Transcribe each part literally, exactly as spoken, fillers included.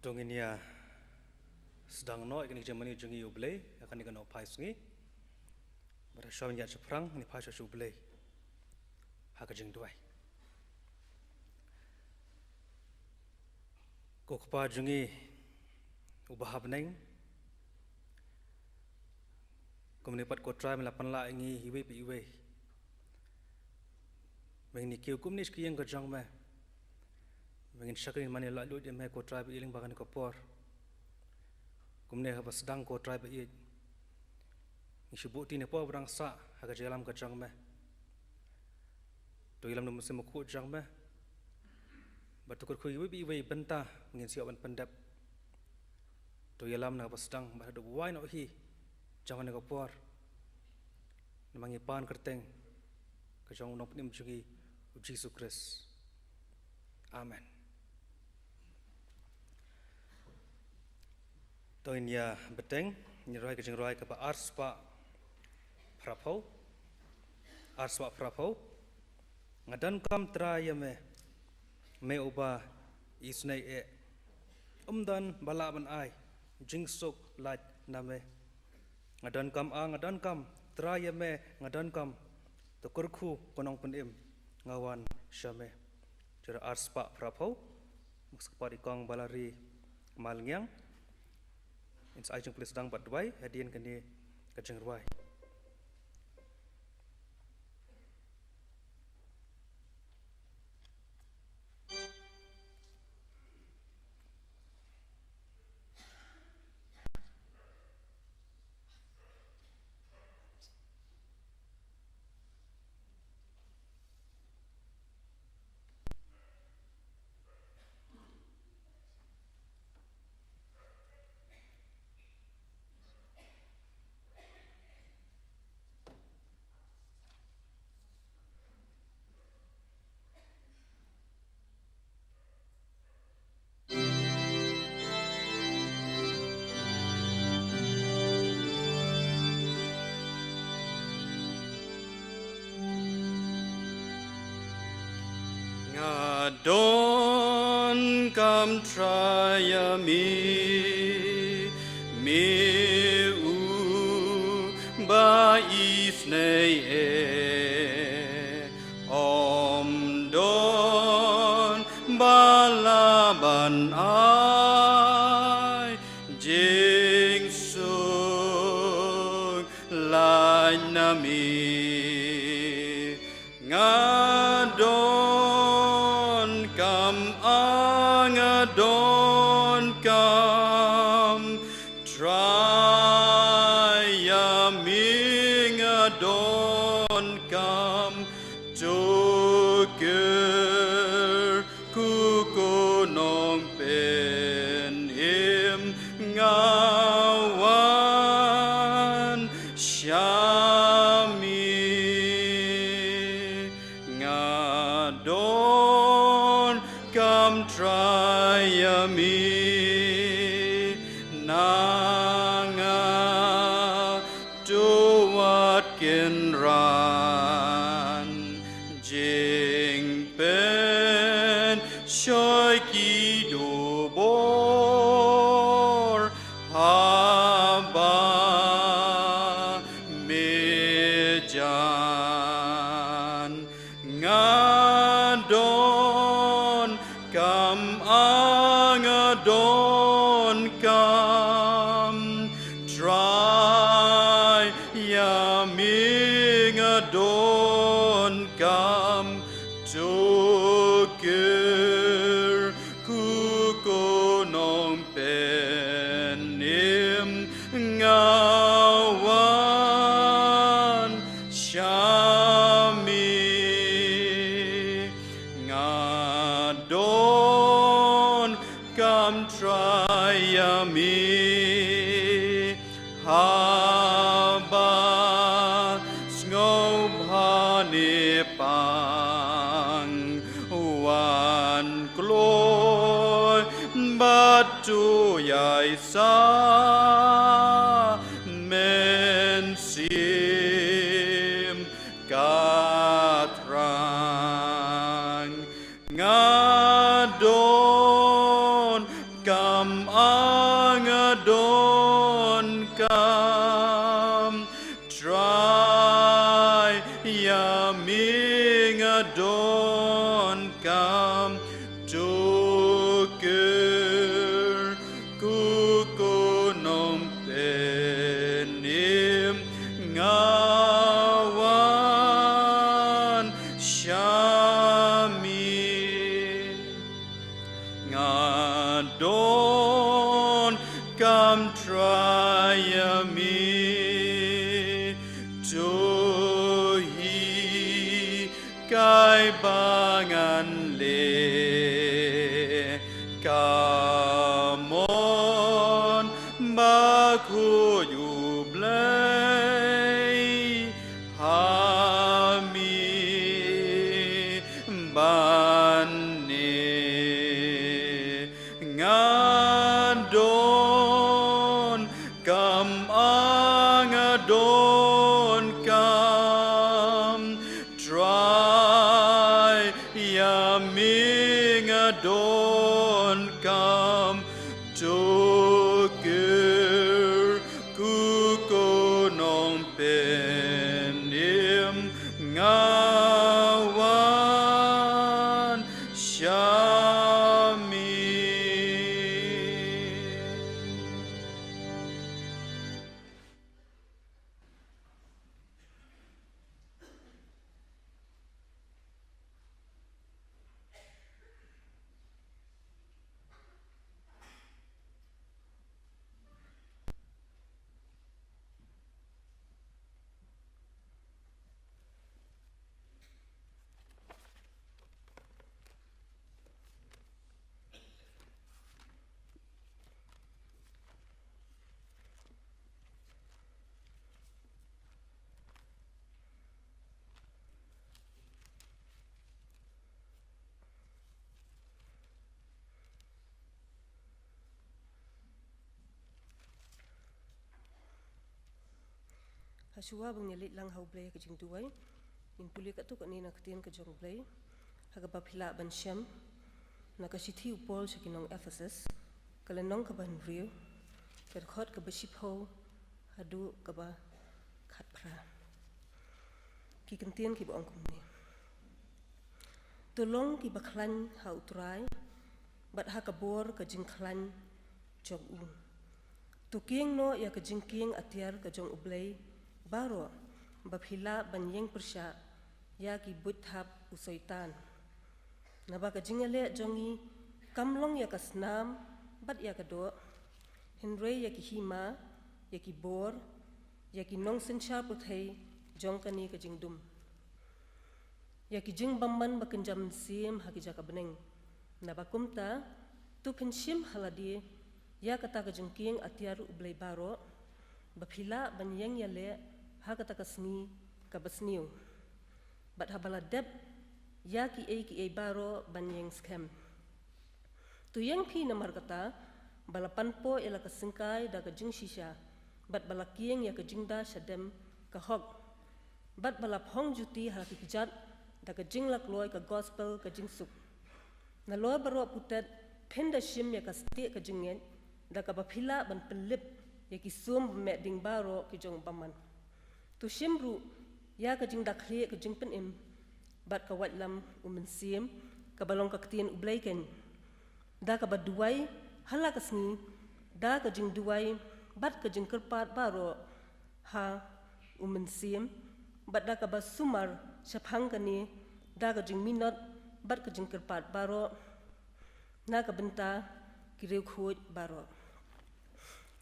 To ngin ïa sdang noh ïa kane ka jingmane jong ngi ïa U Blei ha kane ka nongphai sngi. Bad ha shwa ban ïaid shaphrang ngin ïa phai sha U Blei ha ka jingduwai. Ko Kpa jong ngi uba ha bneng, kumne pat ko Trai me la pynlah ïa ngi iwei pa iwei. Me ngin ïa kiew kumne sha ka ïing ka jong me. Me ngin shakri, ngin mane laitluid ïa me ko Trai ba ïeit lyngba kane ka por. Kumne haba sdang ko Trai ba ïeit, ngi shu buh ktien ha ka por ba dang sah ha ka jingïalam ka jong me. To ïalam da u Mynsiem Bakhuid jong me. Bad to kyrkhu ïa iwei pa iwei bynta ba ngin sa ïoh ban pyndep. To ïalam na kaba sdang bad haduh ba wai noh hi jong kane ka por. Namar ngi pan kyrteng ka jong u Nongpynim jong ngi u Jisu Khrist. Amen. To ngin ïa bteng, ngin rwai ka jingrwai kaba arspah phraphew. Arspah phraphew. Nga donkam Trai ïa me, me uba isynei eh. Ym don ba lah ban ai jingsuk lait na me. Nga donkam, ah, nga donkam Trai ïa me, nga donkam. To kyrkhu ko Nongpynim, nga wan sha me. Jingïalang arspah phraphew. Muksa pat i kong Balari Malngiang. In sa ai jingpyllun sdang bad duwai hadien kane ka jingrwai. Nga donkam Trai ïa me, me uba isynei eh. Ym don ba lah ban ai jingsuk lait na me. Nga donkam, ah, nga donkam Trai ïa me, nga donkam. To kyrkhu ko Nongpynim, nga wan sha me. Nga donkam Trai ïa me, na nga to wat kynran jingpynshoi ki dubor haba me jan. Nga donkam, ah, nga donkam Trai ïa me, nga donkam. To kyrkhu ko Nongpynim, nga wan sha me. Nga donkam Trai ïa me, haba sngewbha ne pang, wan kloi bad to ïaid sa mynsiem ka thrang. Nga donkam Kam anga donkam, Trai ïa mi nga donkam, to kyrkhu ko Nongpynim, nga wan sha mi. Nga donkam, Trai ïa mi, to hikai ba ngan leh. Come on, ba khuid U Blei ha mi ban ne. Nga donkam, nga donkam, Trai ïa mi nga donkam, to kyrkhu ko Nongpynim, nga wan sha mi. Hashwa ban ïa leit lang ha U Blei ha ka jingduwai, ngin pule katto katne na ka ktien ka jong U Blei, ha kaba phi lah ban shem na ka shithi u Paul sha ki nong Ephesus, ka lynnong kaba hynriew, ka dkhot kaba shiphew haduh kaba khatphra. Ki kyntien kiba ong kumne: To long kiba khlaiñ ha U Trai, bad ha ka bor ka jingkhlaiñ jong u. To kieng noh ïa ka jingkieng atiar ka jong U Blei baroh, ba phi lah ban ïeng pyrshah ïa ki buit thap u Soitan. Naba ka jingïaleh jong ngi kam long ïa ka snam bad ïa ka doh, hynrei ïa ki hima, ïa ki bor, ïa ki nongsynshar pyrthei jong kane ka jingdum, ïa ki jingbymman ba kynja mynsiem ha ki jaka bneng. Naba kumta, to phin shim ha lade ïa kata ka jingkieng atiar U Blei baroh, ba phi lah ban ïeng ïaleh ha kata ka sngi kaba sniew, bad haba la dep ïa kiei kiei baroh ban ïeng skhem. To ïeng phi namar kata, ba la panpoh ïa la ka syngkai da ka jingshisha, bad ba la kieng ïa ka jingda shadem ka hok, bad ba la phong juti ha la ki kjat da ka jinglakloi ka gospel ka jingsuk. Nalor baroh putet phin da shim ïa ka stieh ka jingngeit, da kaba phi lah ban pynlip ïa ki sum ba meh ding baroh ki jong u bymman. To shim ruh ïa ka jingda khlieh ka jingpynim bad ka waitlam u Mynsiem, kaba long ka ktien U Blei keiñ, da kaba duwai ha la ka sngi, da ka jingduwai bad ka jingkyrpad baroh ha u Mynsiem, bad da kaba sumar shaphang kane da ka jingminot bad ka jingkyrpad baroh na ka bynta ki riewkhuid baroh.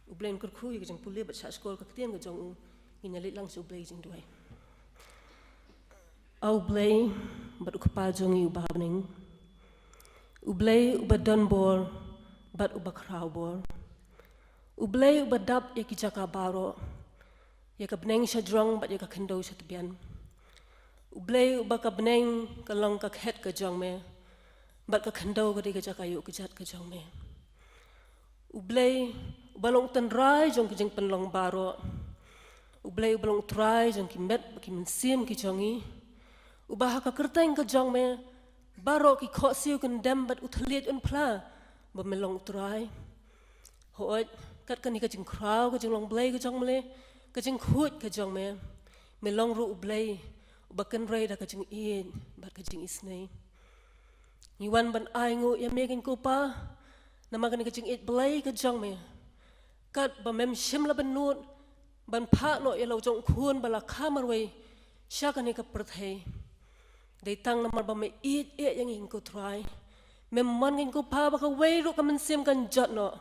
U Blei un kyrkhu ïa ka jingpule bad shahshkor ka ktien ka jong u. Ngin ïa leit lang sha U Blei jingduwai. A U Blei bad U Kpa jong ngi uba ha bneng, U Blei uba don bor bad uba khraw bor, U Blei uba dap ïa ki jaka baroh, ïa ka bneng shajrong bad ïa ka khyndew shatbian. U Blei uba ka bneng ka long ka khet ka jong me, bad ka khyndew ka dei ka jaka ïuh kjat ka jong me. U Blei uba long u tynrai jong ki jingpynlong baroh. U Blei uba long u trai jong ki met bad ki mynsiem ki jong ngi, uba ha ka kyrteng ka jong me baroh ki khohsiew kyndem bad u thylliej un phla ba me long u Trai. Hooid, kat kane ka jingkhraw, ka jinglong Blei ka jong me, ka jingkhuid ka jong me, me long ruh u Blei uba kynrei da ka jingïeit bad ka jingisnei. Ngi wan ban ainguh ïa me, kynrei ko Pa, namar kane ka jingïeit Blei ka jong me, kat ba mem shym la bynnud ban phah noh ïa la u jong u khun ba la kha marwei sha kane ka pyrthei. Dei tang namar ba me ïeit eh ïa ngi, kynrei ko Trai, mem mon, kynrei ko Pa, ba kawei ruh ka mynsiem kan jot noh,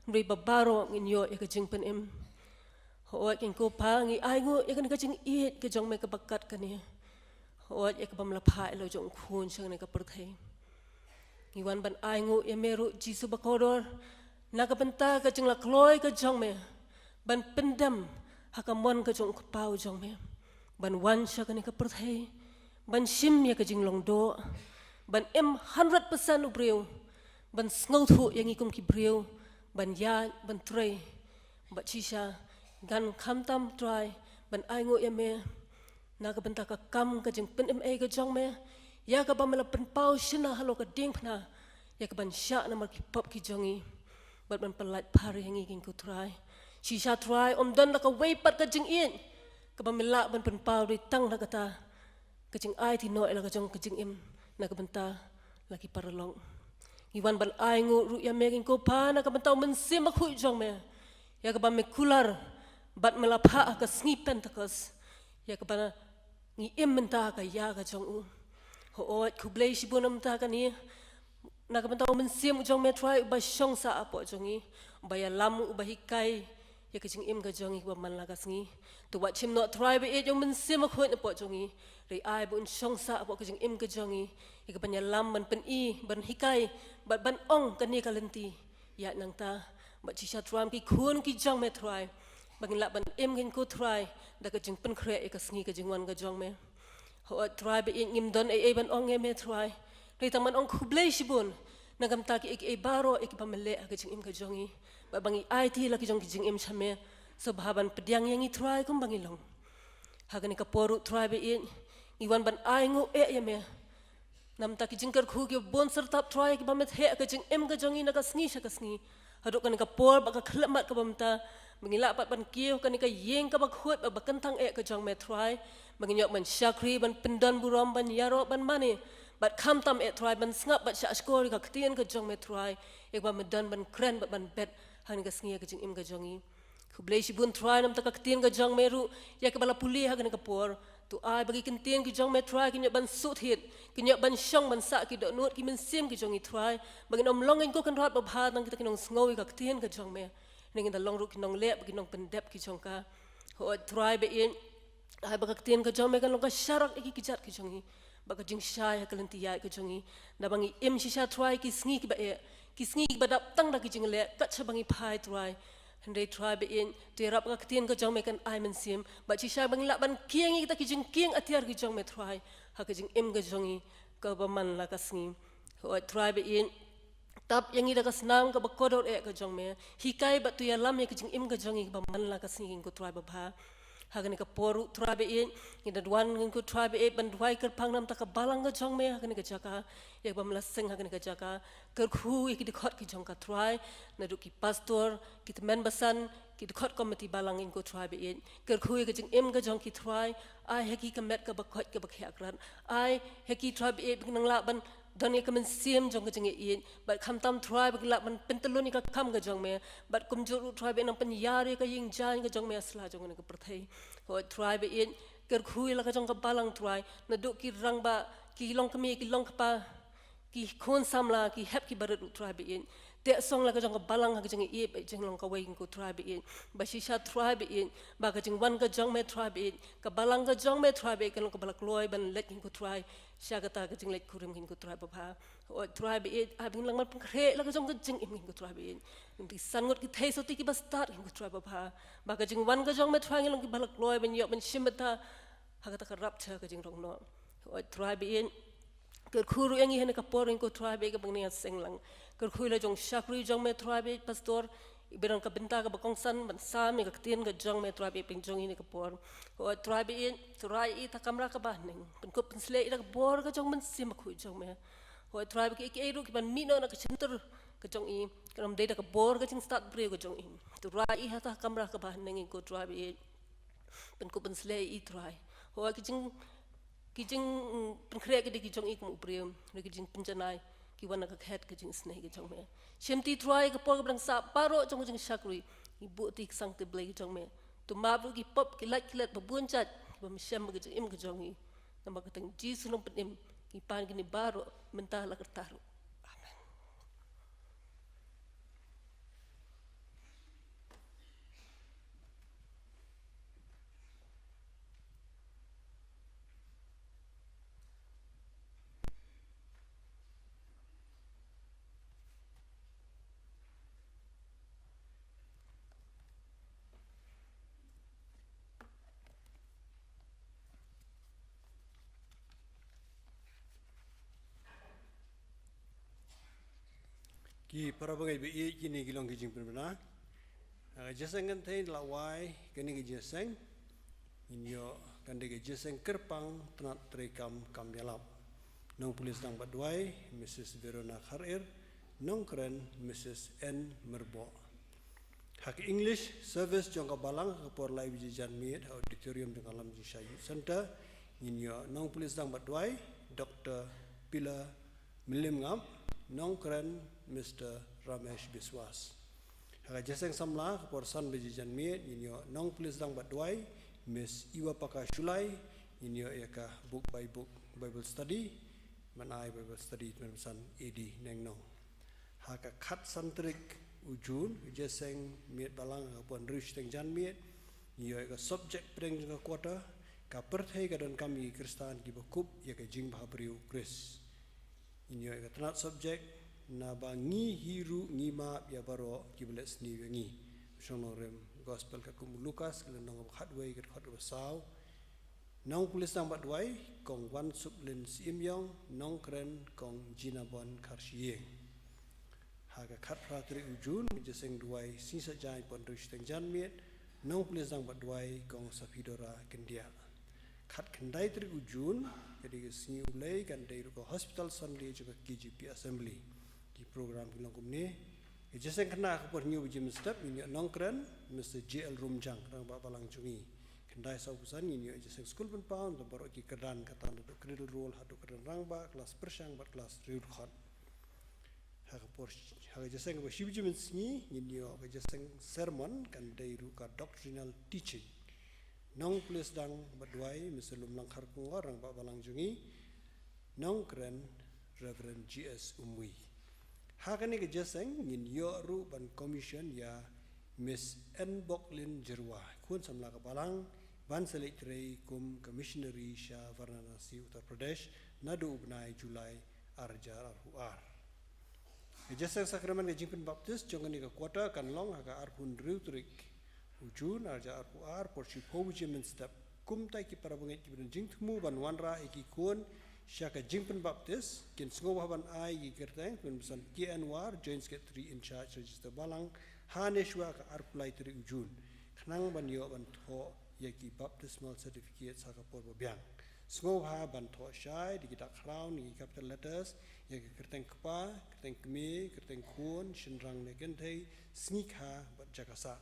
hynrei ba baroh ngin ïoh ïa ka jingpynim. Hooid, kynrei ko Pa, ngi ainguh ïa kane ka jingïeit ka jong me kaba kat kane. Hooid, ïa kaba me la phah ïa la u jong u khun sha kane ka pyrthei. Ngi wan ban ainguh ïa me ruh, Jisu bakordor, na ka bynta ka jinglakloi ka jong me ban pyndem ha ka mon ka jong u Kpa u jong me, ban wan sha kane ka pyrthei, ban shim ïa ka jinglong doh, ban im hundred percent u briew, ban sngewthuh ïa ngi kum ki briew, ban ïaid, ban trei. Bad shisha ngan khamtam, Trai, ban ainguh ïa me na ka bynta ka kam ka jingpynim ei ka jong me, ïa kaba me la pynpaw shynna halor ka diengphna, ïa kaban shah namar ki pop ki jong ngi, bad ban pyllait phar ïa ngi, kynrei ko Trai. Shisha, Trai, ym don da kawei pat ka jingïeit kaba me lah ban pynpaw, dei tang da kata ka jingaiti noh ïa la ka jong ka jingim na ka bynta la ki paralok. Ngi wan ban ainguh ruh ïa me, kynrei ko Pa, na ka bynta u Mynsiem Bakhuid jong me, ïa kaba me kular bad me la phah ha ka sngi Pentekost, ïa kaba ngi im mynta ha ka ïa ka jong u. Hooid, khublei shibun namar kane, na ka bynta u Mynsiem u jong me, Trai, uba shong sah hapoh jong ngi, uba ïalam, uba hikai ïa ka jingim ka jong ngi kaba man la ka sngi. To wat shim noh, Trai baieit, ïa u Mynsiem Bakhuid hapoh jong ngi, hynrei ai ba un shong sah hapoh ka jingim ka jong ngi, ïa kaban ïalam, ban pyni, ban hikai, bad ban ong kane ka lynti, ïaid nangta. Bad shisha, Trai, kum ki khun ki jong me, Trai, ba ngin lah ban im, kynrei ko Trai, da ka jingpynkhreh ïa ka sngi ka jingwan ka jong me. Hooid, Trai baieit, ngim don ei ei ban ong ïa me, Trai, hynrei tang ban ong khublei shibun na ka bynta kiei kiei baroh ïa kiba me leh ha ka jingim ka jong ngi, bad ba ngi aiti la ki jong ki jingim sha me. Sngewbha ban pdiang ïa ngi, Trai, kumba ngi long. Ha kane ka por ruh, Trai baieit, ngi wan ban ainguh eh ïa me namar ki jingkyrkhu kiba bun syrtap, Trai, kiba me theh ha ka jingim ka jong ngi na ka sngi sha ka sngi. Haduh kane ka por bad ka khyllipmat kaba mynta, ba ngin lah pat ban kiew ha kane ka ïing kaba khuid bad ba kyntang eh ka jong me, Trai, ba ngin ïoh ban shakri, ban pyndon burom, ban ïaroh, ban mane, bad khamtam eh, Trai, ban sngap bad shahshkor ïa ka ktien ka jong me, Trai, ïa kaba me don ban kren bad ban bet ha kane ka sngi ha ka jingim ka jong ngi. Khublei shibun, Trai, namar ka ktien ka jong me ruh, ïa kaba la pule ha kane ka por. To ai ba ki ktien ki jong me, Trai, kin ïoh ban sut hit, kin ïoh ban shong ban sah ki dohnud ki mynsiem ki jong ngi, Trai, ba ngin ym long, kynrei ko Kynrad babha, tang kita ki nongsngew ïa ka ktien ka jong me, hynrei ngin da long ruh ki nongleh bad ki nongpyndep ki jong ka. Hooid, Trai baieit, ai ba ka ktien ka jong me kan long ka sharak ïa ki kjat ki jong ngi, bad ka jingshai ha ka lynti ïaid ka jong ngi. Da ba ngi im shisha, Trai, ki sngi kiba eh, ki sngi kiba dap tang da ki jingleh kat shaba ngi phai, Trai. Hynrei, Trai baieit, to ïarap ba ka ktien ka jong me kan ai mynsiem, bad shisha ba ngin lah ban kieng ïa kita ki jingkieng atiar ki jong me, Trai, ha ka jingim ka jong ngi kaba man la ka sngi. Hooid, Trai baieit, tap ïa ngi da ka snam kaba kordor eh ka jong me. Hikai bad to ïalam ïa ka jingim ka jong ngi kaba man la ka sngi, kynrei ko Trai babha. Ha kane ka por ruh, Trai baieit, ngi da wan, kynrei ko Trai baieit, ban duwai kyrpang namar ka balang ka jong me ha kane ka jaka, ïa kaba me la seng ha kane ka jaka. Kyrkhu ïa ki dkhot ki jong ka, Trai, naduh ki pastor, ki tymmen basan, ki dkhot komiti balang, kynrei ko Trai baieit. Kyrkhu ïa ka jingim ka jong ki, Trai, ai ha ki ka met kaba koit kaba khiah krat. Ai ha ki, Trai baieit, ba kin nang lah ban don ïa ka mynsiem jong ka jingïeit, bad khamtam, Trai, ba kin lah ban pyntyllun ïa ka kam ka jong me, bad kumjuh ruh, Trai baieit, nang pynïar ïa ka ïing jaiñ ka jong me ha sla jong kane ka pyrthei. Hooid, Trai baieit, kyrkhu ïa la ka jong ka balang, Trai, naduh ki rangbah, ki longkmie, ki longkpa, ki khun samla, ki hep ki barit ruh, Trai baieit. Teh song la ka jong ka balang ha ka jingïeit bad jinglong kawei, kynrei ko Trai baieit. Ba shisha, Trai baieit, ba ka jingwan ka jong me, Trai baieit, ka balang ka jong me, Trai baieit, kan long kaba la kloi ban leit, kynrei ko Trai, sha kata ka jingleit kurim, kynrei ko Trai babha. Hooid, Trai baieit, ai ba ngin nang ban pynkhreh la ka jong ka jingim, kynrei ko Trai baieit. Namar ki san ngut ki theisotti kiba stad, kynrei ko Trai babha, ba ka jingwan ka jong me, Trai, ngin long kiba la kloi ban ïoh ban shim bynta ha kata ka rapture, ka jingrong noh. Hooid, Trai baieit, kyrkhu ruh ïa ngi ha kane ka por, kynrei ko Trai baieit, kaba ngi ïaseng lang. Kyrkhu ïa la jong u shakri jong me, Trai baieit, pastor, iba don ka bynta kaba kongsan ban sam ïa ka ktien ka jong me, Trai baieit, pynjong ïa kane ka por. Hooid, Trai baieit, to rai ïa ka kamra kaba hneng, pynkup pynsleh ïa ka bor ka jong u Mynsiem Bakhuid jong me. Hooid, Trai baieit, kiei kiei ruh kiban mih noh na ka shyntur ka jong i, kan ym dei da ka bor ka jingstad briew ka jong i. Trai i ha kata ka kamra kaba haneng i, ko Trai ba ïeit. Pynkup pynsleh i Trai. Hooid ki jing, ki jing, mm, pynkhreh ki dei ki jong i kum u briew. Hynrei ki jingpynjanai ki wan na ka khet ka jingisynei ka jong me. Shim ti Trai ka por kaba dang sah baroh jong ka jingshakri. Ngi buh ti ka sangti Blei ka jong me. To map ruh ki pop ki lait ki let ba bun jait kiba ym shem ka jingim ka jong i. Namar kyrteng Jisu Nongpynim ngi pan kine baroh mynta la karta ruh. Amen. Ki para bangeit ba ïeit, kine ki long ki jingpynbna. Ha ka jingïaseng kynthei la wai kane ka jingïaseng. Ngin ïoh kan dei ka jingïaseng kyrpang tnat treikam kam ïalap. Nongpule sdang bad duwai, Mrs Verona Kharir. Nongkren, Mrs N Myrboh. Ha ka English service jong ka balang ha ka por lai baje janmiet ha auditorium jong ka Lamjingshai Youth Centre, ngin ïoh nongpule sdang bad duwai, Dr Pilar Mylliemngap, nongkren, Mr Ramesh Biswas. Ha ka jingïaseng samla ha ka por san baje janmiet, ngin ïoh nongpule sdang bad duwai, Miss Iwapaka Shullai, ngin ïoh ïa ka book by book Bible study, ban ai Bible study tymmen basan A D Neng Nong. Ha ka khatsan tarik u Jun, ka jingïaseng miet balang ha ka por hynriew shiteng janmiet, ngi ïoh ïa ka subject pdeng jong ka quarter, ka pyrthei ka donkam ïa ki Khristan kiba kup ïa ka jingbhabriew u Khrist. Ngi ïoh ïa ka tnat subject, naba ngi hi ruh ngi map ïa baroh kiba leh sniew ïa ngi. Shong nongrim Gospel katkum u Lukas, ka lynnong kaba khatwei, ka dkhot kaba saw. Nongpule sdang bad duwai, Kong Wansuplin Syiemiong, nongkren, Kong Jinabon Kharshiing. Ha ka khatphra tarik u Jun, ka jingïaseng duwai sngi Saitjaiñ por hynriew shiteng janmiet, nongpule sdang bad duwai, Kong Saphidora Kyndiah. Khatkhyndai tarik u Jun, ka dei ka sngi U Blei, kan dei ruh ka Hospital Sunday jong ka K J P Assembly. Ki program ki long kumne. Ka jingïaseng khynnah ha ka por hynñiew baje mynstep, ngin ïoh nongkren, Mr J L Rumjang, rangbah balang jong ngi. Khyndai saw phew san, ngin ïoh jingïaseng skul pynpaw, nangta baroh ki kyrdan, kata naduh cradle roll haduh kyrdan rangbah, klas pyrshang bad klas riewdkhot. Ha ka por, ha ka jingïaseng kaba shi baje mynsngi, ngin ïoh ka jingïaseng sermon, kan dei ruh ka doctrinal teaching. Nongpule sdang bad duwai, Mr Lumlang Kharkongor, rangbah balang jong ngi. Nongkren, Reverend G S Umwi. Ha kane ka jingïaseng ngin ïoh ruh ban commission ïa Miss N Boklin Jyrwa, khun samla ka balang, ban sa leit trei kum ka missionary sha Varanasi, Uttar Pradesh, naduh u bnai July ar hajar arphew ar. Ka jingïaseng sakramen ka jingpynbaptis jong kane ka quarter kan long ha ka arphew hynriew tarik u Jun ar hajar arphew ar, por shiphew baje mynstep. Kumta ki para bangeit kiba don jingthmu ban wanrah ïa ki khun sha ka jingpynbaptis, kin sngewbha ban ai ïa ki kyrteng, tymmen basan K N War, Joint Secretary in charge Register Balang, ha ne shuwa ka arphew lai tarik u Jun, khnang ban ïoh ban thoh ïa ki baptismal certificates ha ka por ba biang. Sngewbha ban thoh shai da ki dak khraw ne ki capital letters ïa ka kyrteng kpa, kyrteng kmie, kyrteng khun, shynrang ne kynthei, sngi kha bad jaka sah.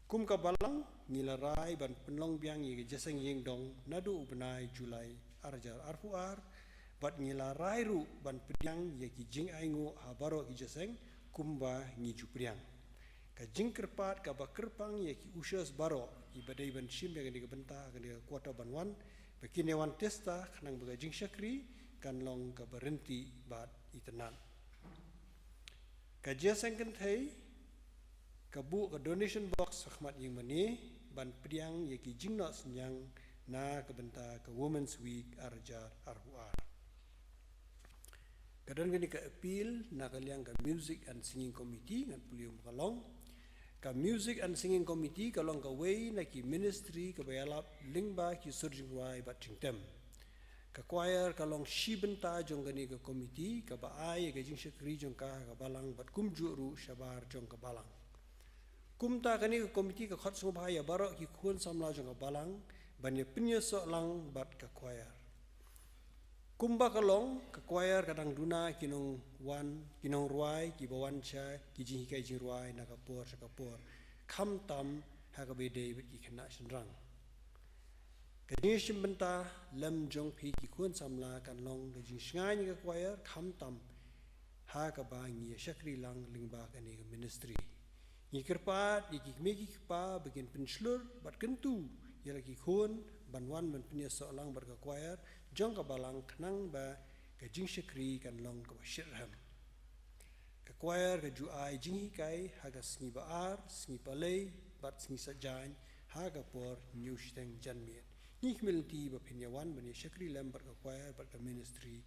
Kum ka balang, ngi la rai ban pynlong biang ïa ka jingïaseng ïingdong naduh u bnai July ar hajar arphew ar, bad ngi la rai ruh ban pdiang ïa ki jingainguh ha baroh ki jingïaseng kumba ngi ju pdiang. Ka jingkyrpad kaba kyrpang ïa ki ushers baroh kiba dei ban shim ïa kane ka bynta ha kane ka quarter ban wan, ba kin ïa wan tista, khnang ba ka jingshakri kan long kaba ryntih bad itynnad. Ka jingïaseng kynthei ka buh ka donation box ha khmat ïingmane ban pdiang ïa ki jingnoh synñiang na ka bynta ka Women's Week ar hajar arphew ar. Ka don kane ka appeal na ka liang ka Music and Singing Committee, ngan pule kum ka long. Ka Music and Singing Committee ka long kawei na ki ministry kaba ïalap lyngba ki sur jingrwai bad jingtem. Ka choir ka long shi bynta jong kane ka committee kaba ai ïa ka jingshakri jong ka ha ka balang bad kumjuh ruh shabar jong ka balang. Kumta kane ka committee ka khot sngewbha ïa baroh ki khun samla jong ka balang ban ïa pynïasoh lang bad ka choir. Kumba ka long, ka choir ka dang duna ki nongwan, ki nongrwai, kiba wan sha ki jinghikai jingrwai na ka por sha ka por, khamtam ha kaba ïadei bad ki khynnah shynrang. Ka jingïashim bynta lem jong phi ki khun samla kan long ka jingshngaiñ ïa ka choir, khamtam ha kaba ngi ïa shakri lang lyngba kane ka ministry. Ngi kyrpad ïa ki kmie ki kpa ba kin pynshlur bad kyntu ïa la ki khun ban wan ban pynïasoh lang bad ka choir jong ka balang, khnang ba ka jingshakri kan long kaba shitrhem. Ka choir ka ju ai jinghikai ha ka sngi ba ar, sngi palei bad sngi saitjaiñ ha ka por hynñiew shiteng janmiet. Ngi khmih lynti ba phin ïa wan ban ïa shakri lem bad ka choir bad ka ministry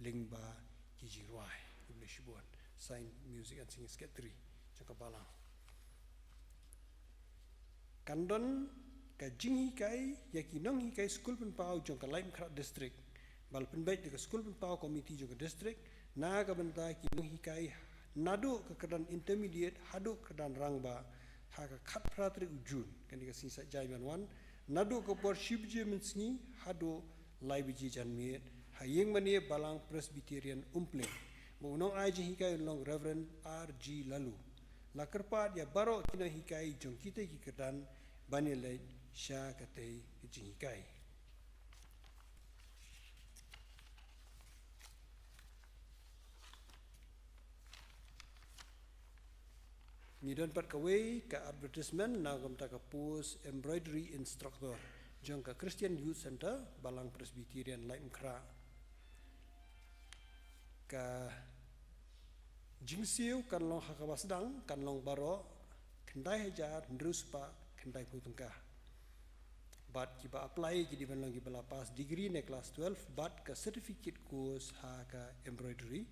lyngba ki jingrwai. Khublei shibun. Sign, Music and Singing Secretary jong ka balang. Kan don ka jinghikai ïa ki nonghikai skul pynpaw jong ka Laitumkhrah District, ba la pynbeit da ka skul pynpaw committee jong ka district na ka bynta ki nonghikai naduh ka kyrdan intermediate haduh kyrdan rangbah ha ka khatphra tarik u Jun, kane ka sngi saitjaiñ ban wan, naduh ka por shi baje mynsngi haduh lai baje janmiet ha ïing mane Balang Presbyterian Umpling. Ba u nongai jinghikai un long Reverend R G Laloo. La kyrpad ïa baroh ki nonghikai jong kitei ki kyrdan ban ïaleit sha katei ka jinghikai. Ngi don pat kawei ka advertisement na ka bynta ka post embroidery instructor jong ka Christian Youth Centre, Balang Presbyterian Laitumkhrah. Ka jingsiew kan long ha kaba sdang, kan long baroh khyndai hajar hynriew spah khyndaiphew tyngka. Bad kiba apply ki dei ban long kiba la pass degree ne class twelve bad ka certificate course ha ka embroidery.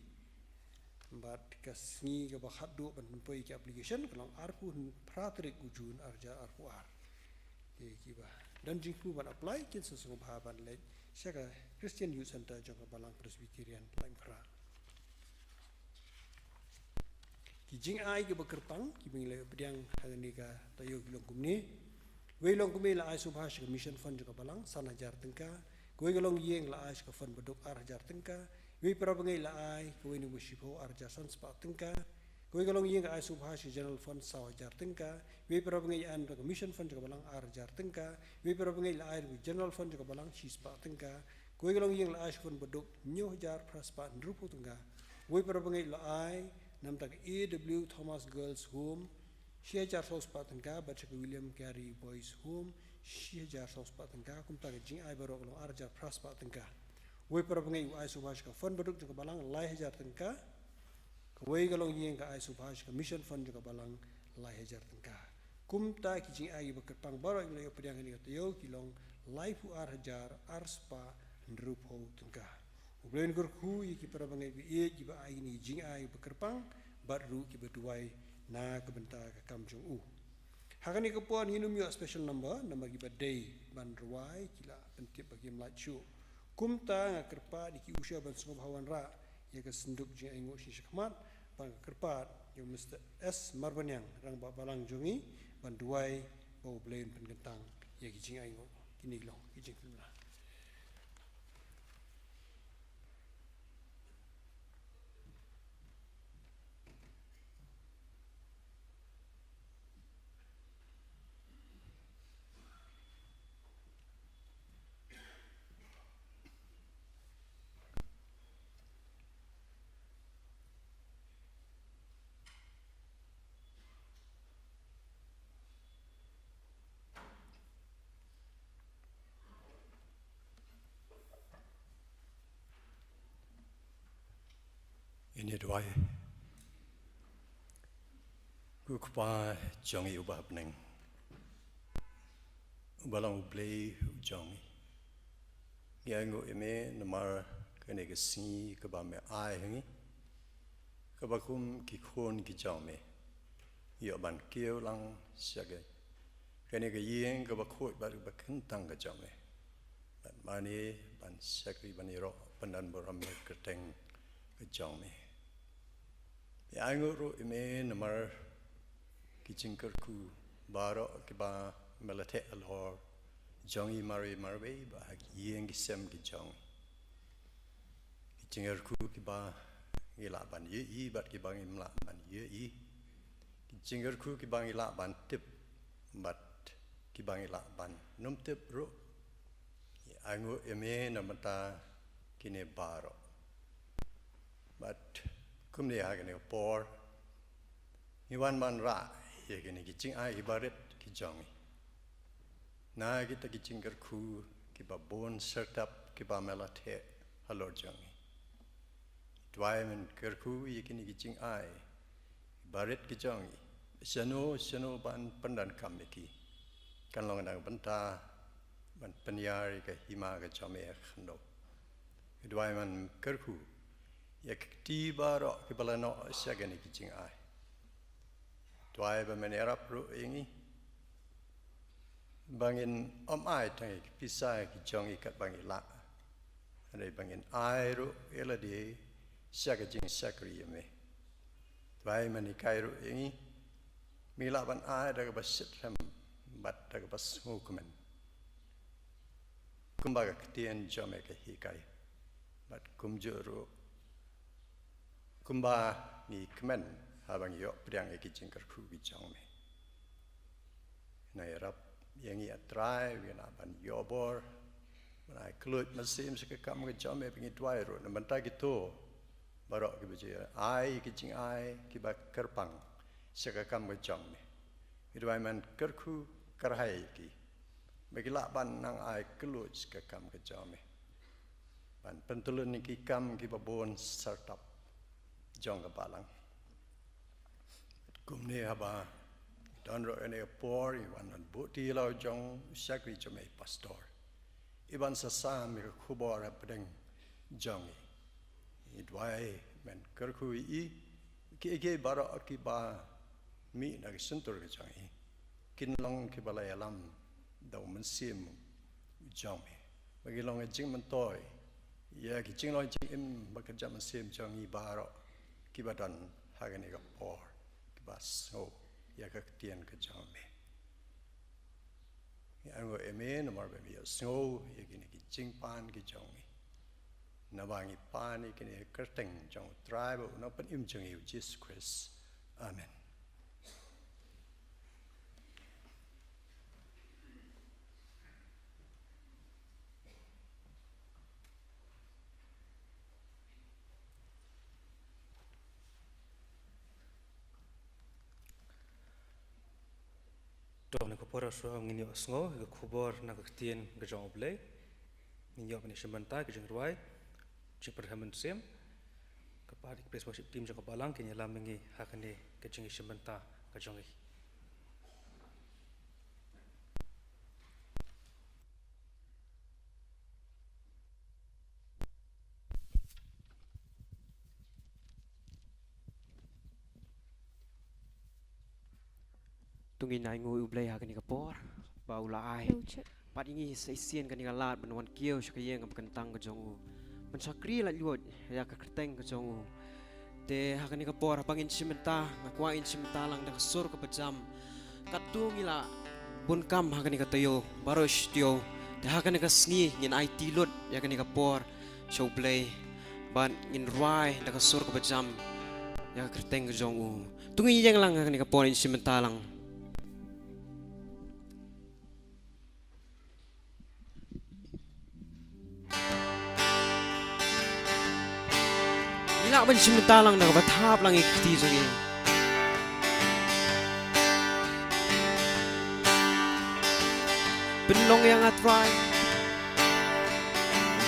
Bad ka sngi kaba khatduh ban pynpoi ki application ka long arphew phra tarik u Jun arhajar arphew ar. Te kiba don jingthmu ban apply kin sa sngewbha ban leit sha ka Christian Youth Centre jong ka Balang Presbyterian Laitumkhrah. Ki jingai kiba kyrpang kiba ngi la pdiang ha kane ka taïew ki long kumne. Wei longkmie la ai sngewbha sha ka Mission Fund jong ka balang san hajar tyngka. Kawei ka longïing la ai sha ka fund baduk ar hajar tyngka. Wei para bangeit la ai kawei nung ba shiphew ar hajar san spah tyngka. Kawei ka longïing ka ai sngewbha sha ka General Fund saw hajar tyngka. Wei para bangeit la ai na ka Mission Fund jong ka balang ar hajar tyngka. Wei para bangeit la ai na ka General Fund jong ka balang shi spah tyngka. Kawei ka longïing la ai sha ka fund baduk hynñiew hajar phra spah hynriewphew tyngka. Wei para bangeit la ai na ka A W Thomas Girls Home shi hajar saw spah tyngka bad sha ka William Carey Boys Home shi hajar saw spah tyngka. Kumta ka jingai baroh ka long ar hajar phra spah tyngka. Wei para bangeit u ai sngewbha sha ka fund baduk jong ka balang lai hajar tyngka. Kawei ka longïing ka ai sngewbha sha ka Mission Fund jong ka balang lai hajar tyngka. Kumta ki jingai kiba kyrpang baroh ngi la ïoh pdiang ha kane ka taïew ki long laiphew ar hajar ar spah hynriewphew tyngka. U Blei un kyrkhu ïa ki para bangeit ba ïeit kiba ai kine ki jingai kiba kyrpang bad ruh kiba duwai na ka bynta ka kam jong u. Ha kane ka por ngin ym ïoh special number namar kiba dei ban rwai ki la pyntip ba kim lait shuh. Kumta nga kyrpad ïa ki usher ban sngewbha wanrah ïa ka synduk jingainguh shi shakhmat, bad nga kyrpad ïa u Mister S Marbaniang, rangbah balang jong ngi, ban duwai ba U Blei un pynkyntang ïa ki jingainguh. Kine ki long ki jingkylli. Ngin ïa duwai. Ko Kpa jong ngi uba ha bneng, uba long U Blei u jong ngi, ngi ainguh ïa me namar kane ka sngi kaba me ai ha ngi, kaba kum ki khun ki jong me ngi ïoh ban kiew lang sha ka, kane ka ïing kaba khuid bad kaba kyntang ka jong me, bad mane ban shakri ban ïaroh pyndonburom ïa ka kyrteng ka jong me. Ngi ainguh ruh ïa me namar ki jingkyrkhu baroh kiba me la theh halor jong ngi marwei marwei bad ha ki ïing ki sem ki jong ngi. jingkyrkhu kiba ngi lah ban ïohi bad kiba ngim lah ban ïohi, ki jingkyrkhu kiba ngi lah ban tip bad kiba ngi lah ban nym tip ruh. Ngi ainguh ïa me na bynta kine baroh. Bad kumne ha kane ka por ngi wan ban rah ïa kine ki jingai kiba rit ki jong ngi na kita ki jingkyrkhu kiba bun syrtap kiba me la theh halor jong ngi. Duwai men kyrkhu ïa kine ki jingai kiba rit ki jong ngi, shano shano ban pyndonkam ïa ki, kan long na ka bynta ban pynïar ïa ka hima ka jong me ha khyndew. Duwai men kyrkhu ïa ki kti baroh kiba la noh sha kine ki jingai. Duwai ba men ïarap ruh ïa ngi ba ngin ym ai tang ïa ki pisa ki jong ngi katba ngi lah, hynrei ba ngin ai ruh ïa lade sha ka jingshakri ïa me. Duwai men hikai ruh ïa ngi ba ngin lah ban ai da kaba shitrhem bad da kaba sngewkmen, kumba ka ktien jong me ka hikai, bad kumjuh ruh kumba ngi kmen haba ngi ïoh pdiang ïa ki jingkyrkhu ki jong me. Ngi ïarap ïa ngi, A Trai, ba ngin lah ban ïoh bor ban ai kylluid mynsiem sha ka kam ka jong me. Ba ngi duwai ruh na bynta kito baroh kiba ju ai ki jingai kiba kyrpang sha ka kam ka jong me. Ngi duwai men kyrkhu kyrhai ïa ki ba ki lah ban nang ai kylluid sha ka kam ka jong me, ban pyntylun ïa ki kam kiba bun syrtap jong ka balang. Kumne haba don ruh ïa kane ka por, ngi wan ban buh ïa la u jong u shakri jong me, i pastor, i ban sa sam ïa ka khubor hapdeng jong ngi. Ngi duwai men kyrkhu ïa i, kiei kiei baroh kiba mih na ka shyntur ka jong i, kin long kiba la ïalam da u Mynsiem jong me, ba ki long ka jingmyntoi ïa ki jinglong jingim bad ka jingmynsiem jong ngi baroh kiba don ha kane ka por, kiba sngew ïa ka ktien ka jong me. Ngi ainguh ïa me namar ba me ïohsngew ïa kine ki jingpan ki jong ngi. Naba ngi pan ïa kine ha ka kyrteng jong U Trai bad U Nongpynim jong ngi, U Jisu Khrist. Amen. To, na ka por shuwa ngin ïohsngew ïa ka khubor na ka ktien ka jong U Blei. Ngin ïoh ban ïashim bynta ka jingrwai, jingpyrkhat mynsiem. Ka part ka praise worship team jong ka balang kin ïalam ïa ngi ha kane ka jingïashim bynta ka jong ngi. To ngin ainguh ïa U Blei ha kane ka por ba u la ai pat ïa ngi sa shisien kane ka lad ban wan kiew sha ka ïing kaba kyntang ka jong u, ban shakri laitluid ïa ka kyrteng ka jong u. Te ha kane ka por haba ngin shim bynta, nga kwah ngin shim bynta lang da ka sur kaba jam. Katto ngi la bun kam ha kane ka taïew, baroh shi taïew. Te ha kane ka sngi ngin aiti lut ïa kane ka por sha U Blei, bad ngin rwai da ka sur kaba jam ïa ka kyrteng ka jong u. To ngin ïeng lang ha kane ka por, ngin shim bynta lang. Ngi lah ban shim bynta lang da kaba thap lang ïa ki kti jong ngi. Pynlong ïa nga Trai.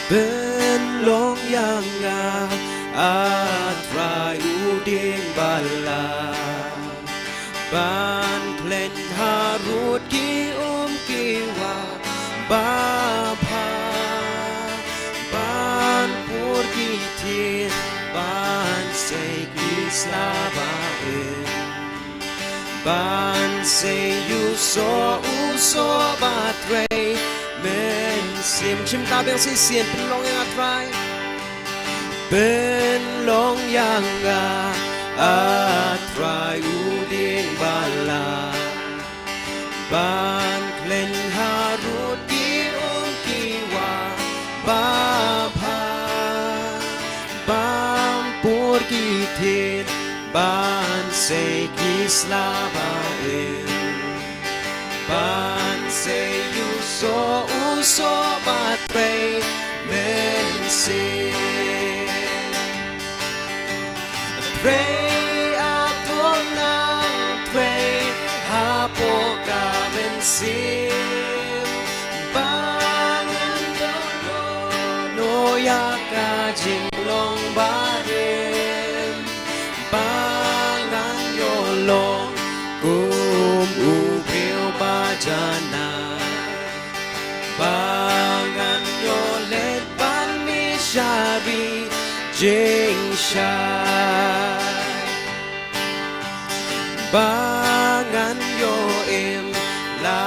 Pynlong ïa nga, A Trai u dieng balang, ban khlaiñ harud ki um ki wah babha, ban pur ki ktien, ban sei ki sla ba im, ban sei u soh u soh ba trei mynsiem. Shim bynta biang sa shisien, pynlong ïa nga Trai. Pynlong ïa nga, A Trai u dieng balang, ban khlaiñ harud ki um ki wah babha, Ban sei ki sla ba im, ban sei u soh u soh ba trei mynsiem. Trei, a to nang trei hapoh ka mynsiem. Ba ngan ïoh noh ïa ka jinglong barim, ba ngan ïoh long kum u briew ba janai, ba ngan ïoh leit ban mih sha ri jingshai, ba ngan ïoh im la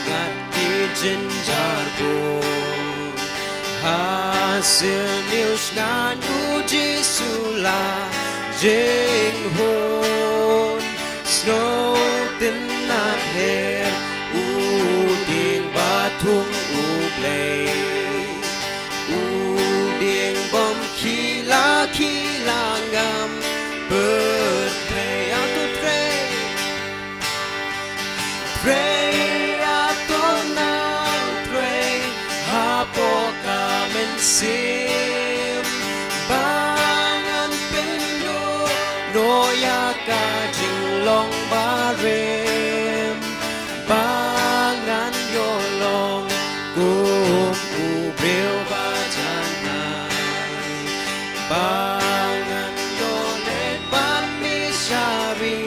ngat ki jynjar bun. Ha sien ïoh sngewbha u Jisu la jinghun. Sngewtynnat hi u dieng ba thung U Blei, u dieng bym khih la khih la ngam pyrthei. A to trei, trei, a to nang trei hapoh ka mynsiem, ba ngan pynduh noh ïa ka jinglong barim, ba ngan ïoh long kum u briew ba janai, ba ngan ïoh leit ban mih sha ri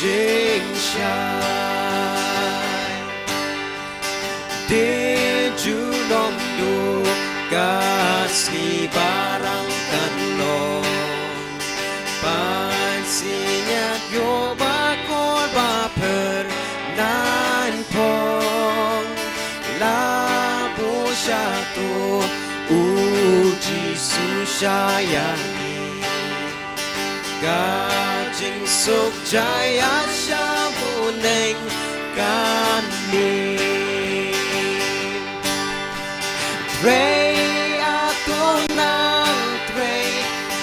jingshai. Te junom duh ka sngi ba rang kan long, ban sngewthuh ïa ba kor ba pher nan phong. La buh sha to u Jisu sha ïa ngi, ka jingsuk jaiñ sha bneng kan mih. Trei, a to nang trei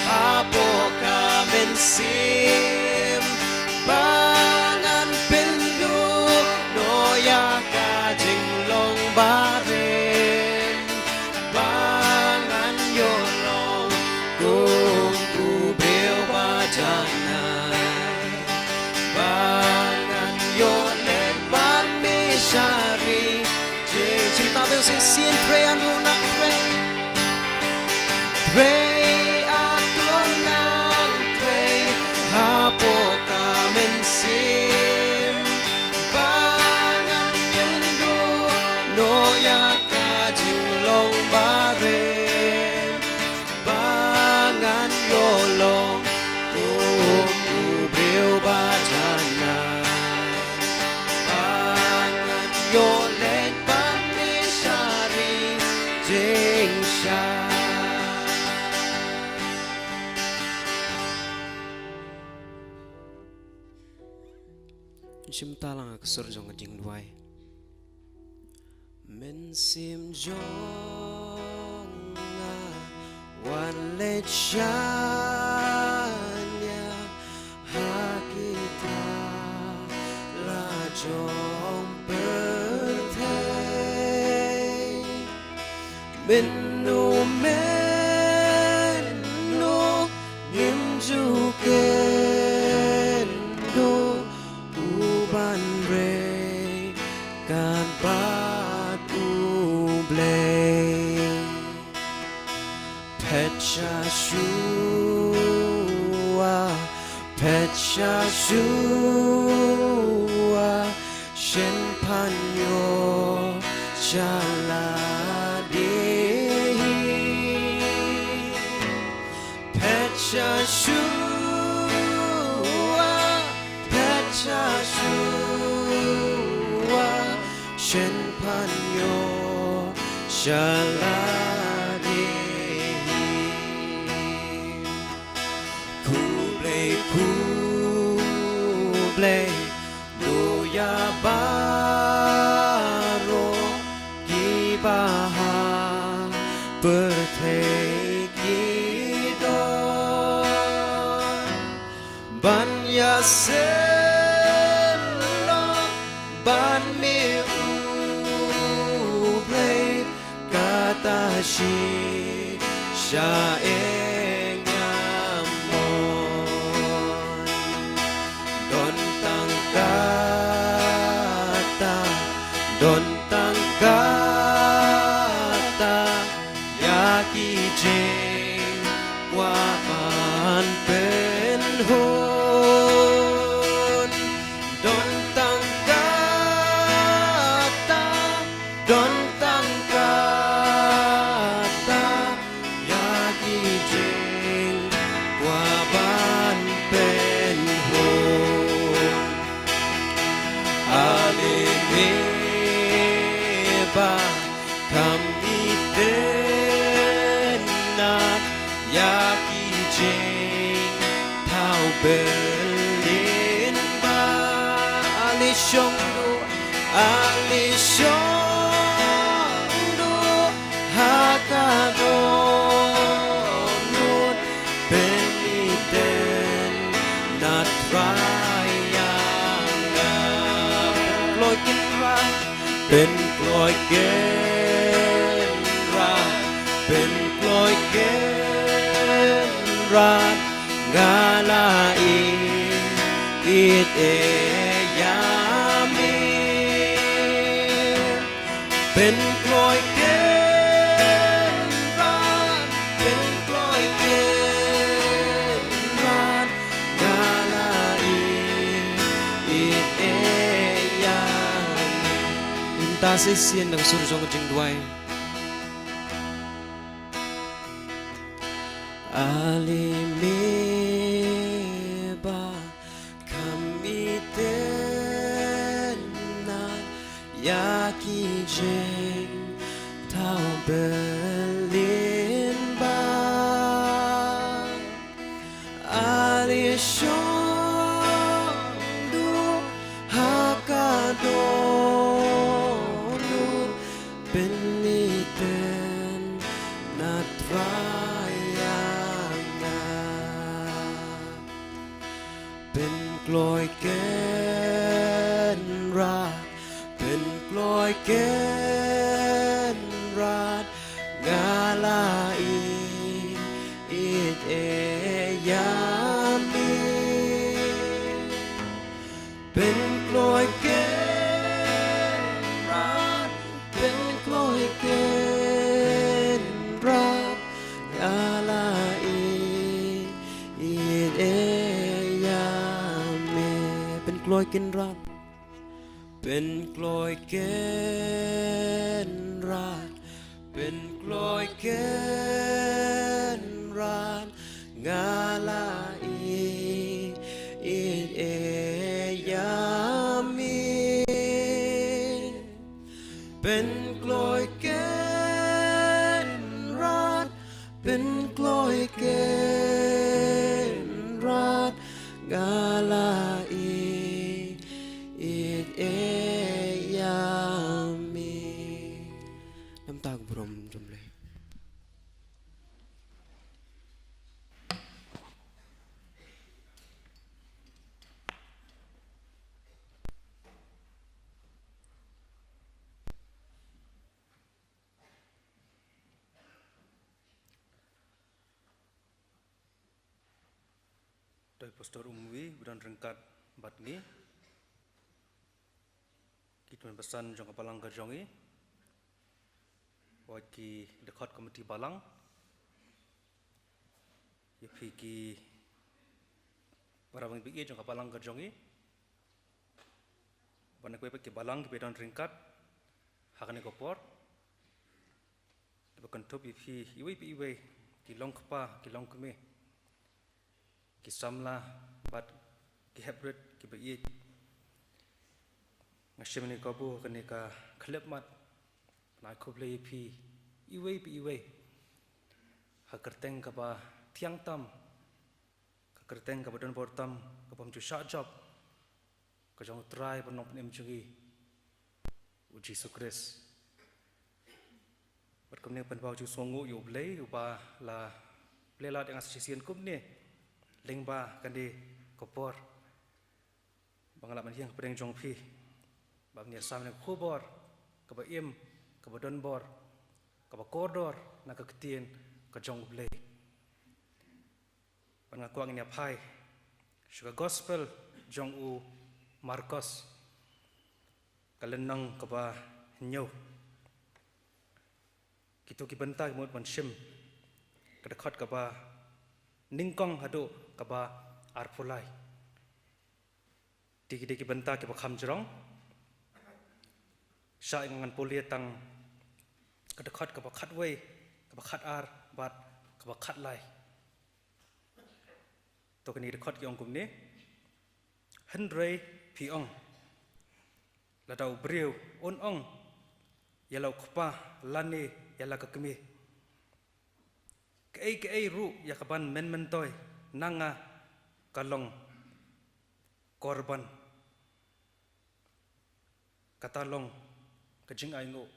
hapoh ka mynsiem, ba ngan pynduh noh ïa ka jinglong barim, ba ngan ïoh long kum u briew ba janai, ba ngan ïoh leit ban mih sha ri jingshai. Te shisien trei, a to nang trei, trei, a to nang trei hapoh ka mynsiem, ba ngan pynduh noh ïa ka jinglong barim, ba ngan ïoh long kum u briew ba janai, ba ngan ïoh leit ban mih sha ri jingshai. Shim ta lang ka sur jong ka jingduwai. Mynsiem jong nga wan leit shaniah ha ki thala jong pyrthei. Mynno mynno ngim ju kynduh u ban rei kat bad U Blei. Phet sha shuwa, phet sha shuwa, shen pan ïoh sha lade hi. Phet sha shuwa, phet sha shuwa, shen pan ïoh sha lade hi. Khublei, khublei, Duh ïa baroh kiba ha pyrthei ki don. Shi sha ïa nga mon. Don tang kata, don tang kata, ïa ki jingkwah ban pynhun. Don tang kata, don tang kata, ïa ki jingkwah ban pynhun. Ale me ba kham itynnad, ïa ki jingthaw bylliñ ba. Ale shong duh, ale shong duh ha ka dohnud, pynitynnad Trai ïa nga. Pynkloi Kynrad, pynkloi Kynrad, pynkloi Kynrad, nga la ïeit ïa me. Pynkloi Kynrad, pynkloi Kynrad, nga la ïeit ïa me. Ngin ïa shisien da ka sur jong ka jingduwai. Ale me ba kham itynnad, ïa ki jingthaw bylliñ ba. Ale shong duh ha ka dohnud, pynitynnad Trai ïa nga. Pynkloi Kynrad, pynkloi Kynrad, nga la ïeit ïeit ïa me. Pynkloi Kynrad, pynkloi Kynrad, nga la ïeit ïeit ïa me. Pynkloi Kynrad. Pynkloi Kynrad, pynkloi Kynrad, nga la ïeit ïeit ïa me. Pynkloi Kynrad, pynkloi Kynrad, nga la ïeit ïeit ïa me. Namar ka burom jong U Blei. To i Pastor Umwi, ba don ryngkat bad ngi. Ki tymmen basan jong ka balang ka jong ngi. Wat ki dkhot komiti balang. Ïa phi ki para bangeit jong ka balang ka jong ngi. Bad kiwei pat ki balang kiba don ryngkat ha kane ka por. Kiba kynthup ïa phi iwei pa iwei, ki long kpa, ki long kmie, ki samla bad ki heprit kiba ïeit. Nga shim ïa kane ka kabu, kane ka khyllipmat ban ai khublei ïa phi iwei pa iwei ha ka kyrteng kaba thiang tam, ka kyrteng kaba donbor tam, kaba ym ju shah jop, ka jong U Trai bad U Nongpynim jong ngi, U Jisu Khrist. Bad kumne pynpaw jingsngewnguh ïa U Blei uba la pynlait ïa nga sa shisien kumne lyngba kane ka por, ba nga lah ban ïeng hapdeng jong phi, ban ïasam ïa ka khubor kaba im, kaba donbor, kaba kordor na ka ktien ka jong U Blei. Bad nga kwah ngin ïa phai sha ka gospel jong u Markos, ka lynnong kaba hynñiew. Kito ki bynta ki mut ban shim ka dkhot kaba nyngkong haduh kaba arphew lai. Te ki dei ki bynta kiba kham jrong. Shah ïa ngan pule tang ka dkhot kaba khatwei, kaba khatar bad kaba khatlai. To kine ki dkhot ki ong kumne. Hynrei phi ong, lada u briew un ong ïa la u kpa lane ïa la ka kmie, kaei kaei ruh ïa kaban mynmyntoi na nga ka long korban, kata long ka jingainguh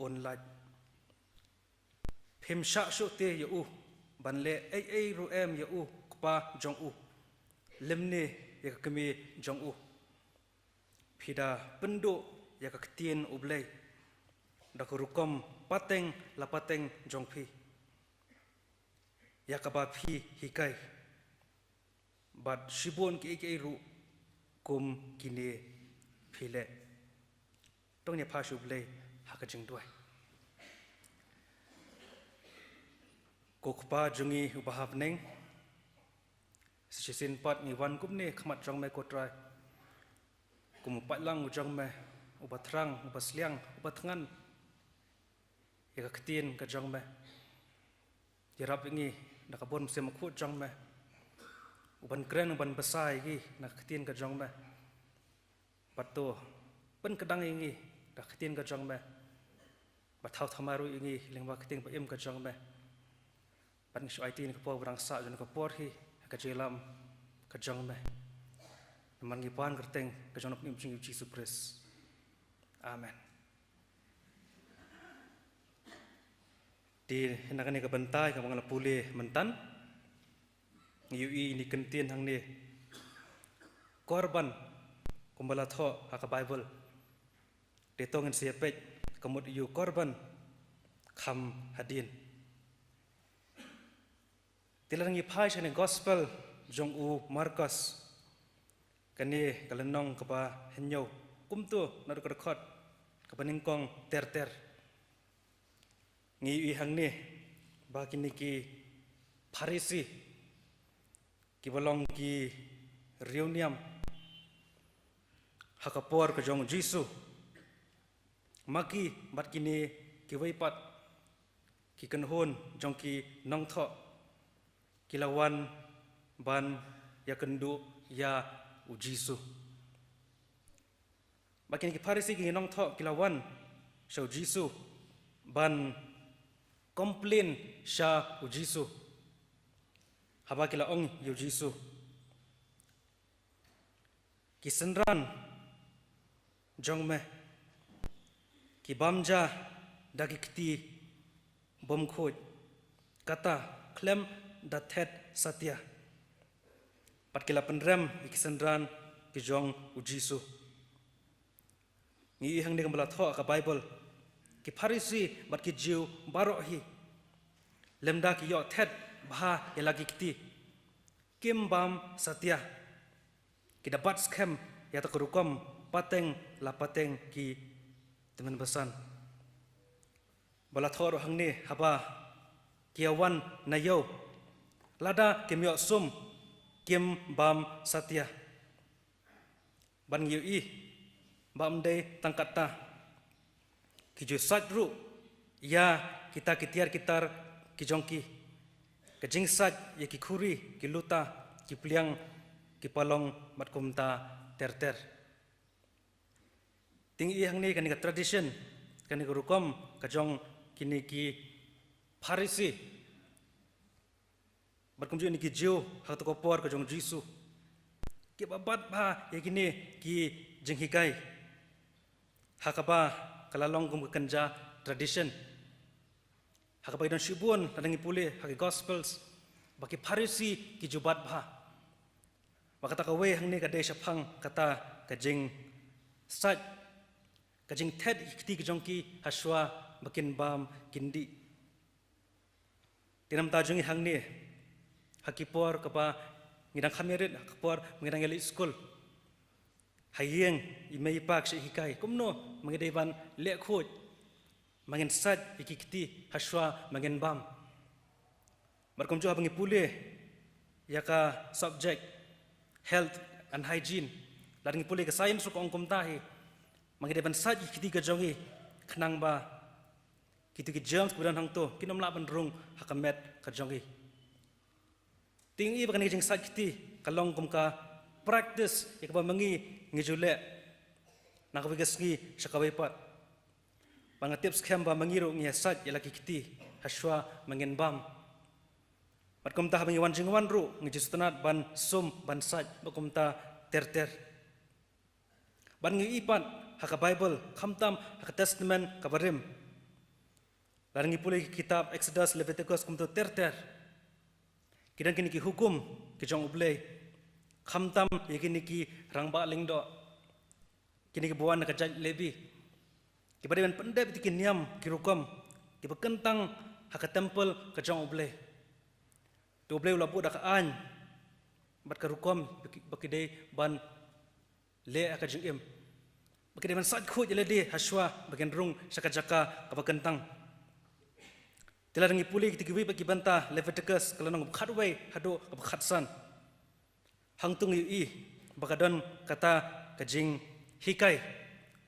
un lait. Phim shah shuh te ïa u ban leh ei ei ruh em ïa u kpa jong u lymne ïa ka kmie jong u. Phi da pynduh ïa ka ktien U Blei da ka rukom pateng la pateng jong phi, ïa kaba phi hikai. Bad shibun kiei kiei ruh kum kine phi leh. To ngin ïa phai sha U Blei ha ka jingduwai. Ko Kpa jong ngi uba ha bneng, sa shisien pat ngi wan kumne khmat jong me ko Trai, kum u paidlang u jong me, uba thrang, uba sliang, uba thngan ïa ka ktien ka jong me. Ïarap ïa ngi da ka bor mynsiem bakhuid jong me, u ban kren, u ban bsa ïa ngi na ka ktien ka jong me. Bad to pynkdang ïa ngi da ka ktien ka jong me, bad thaw thymmai ruh ïa ngi lyngba ka ktien ba im ka jong me. Bad ngi shu aiti ïa ka por ba dang sah, jong ka por hi ha ka jingïalam ka jong me. Namar ngi pan kyrteng ka jong u Nongpynim jong ngi u Jisu Khrist. Amen. Te na kane ka bynta kaba nga la pule mynta, ngi ïohi ïa kane ka ktien hangne, korban, kumba la thoh ha ka Baibl. Te to ngin sa ïa peit ka mut ïa u korban kham hadien. Te lada ngi phai sha kane ka gospel jong u Markos, kane ka lynnong kaba hynñiew, kumto naduh ka dkhot kaba nyngkong ter ter, ngi ïohi hangne ba kine ki Pharisi, kiba long ki riewniam ha ka por ka jong u Jisu, ma ki bad kine kiwei pat ki kynhun jong ki nongthoh, ki la wan ban ïakynduh ïa u Jisu. Ba kine ki Pharisi, ki nongthoh, ki la wan sha u Jisu ban complain sha u Jisu. Haba ki la ong ïa u Jisu, ki synran jong me ki bam ja da ki kti bymkhuid, kata khlem da thet satia. Bad ki la pynrem ïa ki synran ki jong u Jisu. Ngi ïohi hangne kumba la thoh ha ka Baibl, ki Pharisi bad ki Jiw baroh hi, lymda ki ïoh thet bha ïa la ki kti, kim bam satia. Ki da bat skhem ïa kata ka rukom pateng la pateng ki tymmen basan. Ba la thoh ruh hangne, haba ki ïa wan na ïew, lada kim ïoh sum, kim bam satia. Bad ngi ïohi ba ym dei tang katta, ki ju sait ruh ïa kita ki tiar ki tar ki jong ki, ka jingsait ïa ki khuri, ki luta, ki pliang, ki palong bad kumta ter ter. Te ngi ïohi hangne kane ka tradition, kane ka rukom ka jong kine ki Pharisi bad kumjuh kine ki Jiw ha kata ka por ka jong u Jisu, kiba bat bha ïa kine ki jinghikai, ha kaba ka la long kum ka kynja tradition. Ha kaba ngi don shibun, lada ngi pule ha ki Gospels, ba ki Pharisi ki ju bat bha. Ba kata kawei hangne ka dei shaphang kata ka jingsait, ka jingthet ïa ki kti ki jong ki hashwa ba kin bam kin dih. Te namar ta jong ngi hangne, ha ki por kaba ngi dang kham ïarit, ha ki por ba ngi dang ïaleit skul, ha ïing i mei i pa ki shait hikai kumno ba ngi dei ban leh khuid, ba ngin sait ïa ki kti hashwa ba ngin bam. Bad kumjuh haba ngi pule ïa ka subject health and hygiene, lada ngi pule ka science ruh ka ong kumta hi, ba ngi dei ban sait ïa ki kti ka jong ngi khnang ba kito ki germs kiba don hangto kin ym lah ban rung ha ka met ka jong ngi. Te ngi i ba kane ka jingsait kti ka long kum ka practice ïa kaba ma ngi ngi ju leh na kawei ka sngi sha kawei pat. Ba nga tip skhem ba ma ngi ruh ngi ïa sait ïa la ki kti hashwa ba ngin bam. Bad kumta haba ngi wan jingwan ruh ngi ju sngewtynnat ban sum ban sait bad kumta ter ter. Bad ngi i pat ha ka Bible, khamtam ha ka Testament kaba rim. Lada ngi pule ki kitab Exodus, Leviticus kumta ter ter, ki don kine ki hukum ki jong U Blei, khamtam ïa kine ki rangbah lyngdoh, kine kiba wan na ka jait Lebi, kiba dei ban pyndep ïa ki niam ki rukom kiba kyntang ha ka temple ka jong U Blei. Te U Blei u la buh da ka aiñ bad ka rukom ba ki, ba ki dei ban leh ha ka jingim, ba ki dei ban sait khuid ïa lade hashwa ba kin rung sha ka jaka kaba kyntang. Te lada ngi pule kito kiwei pat ki bynta, Leviticus ka lynnong kaba khatwei haduh kaba khatsan, hangto ngi ïohi ba ka don kata ka jinghikai,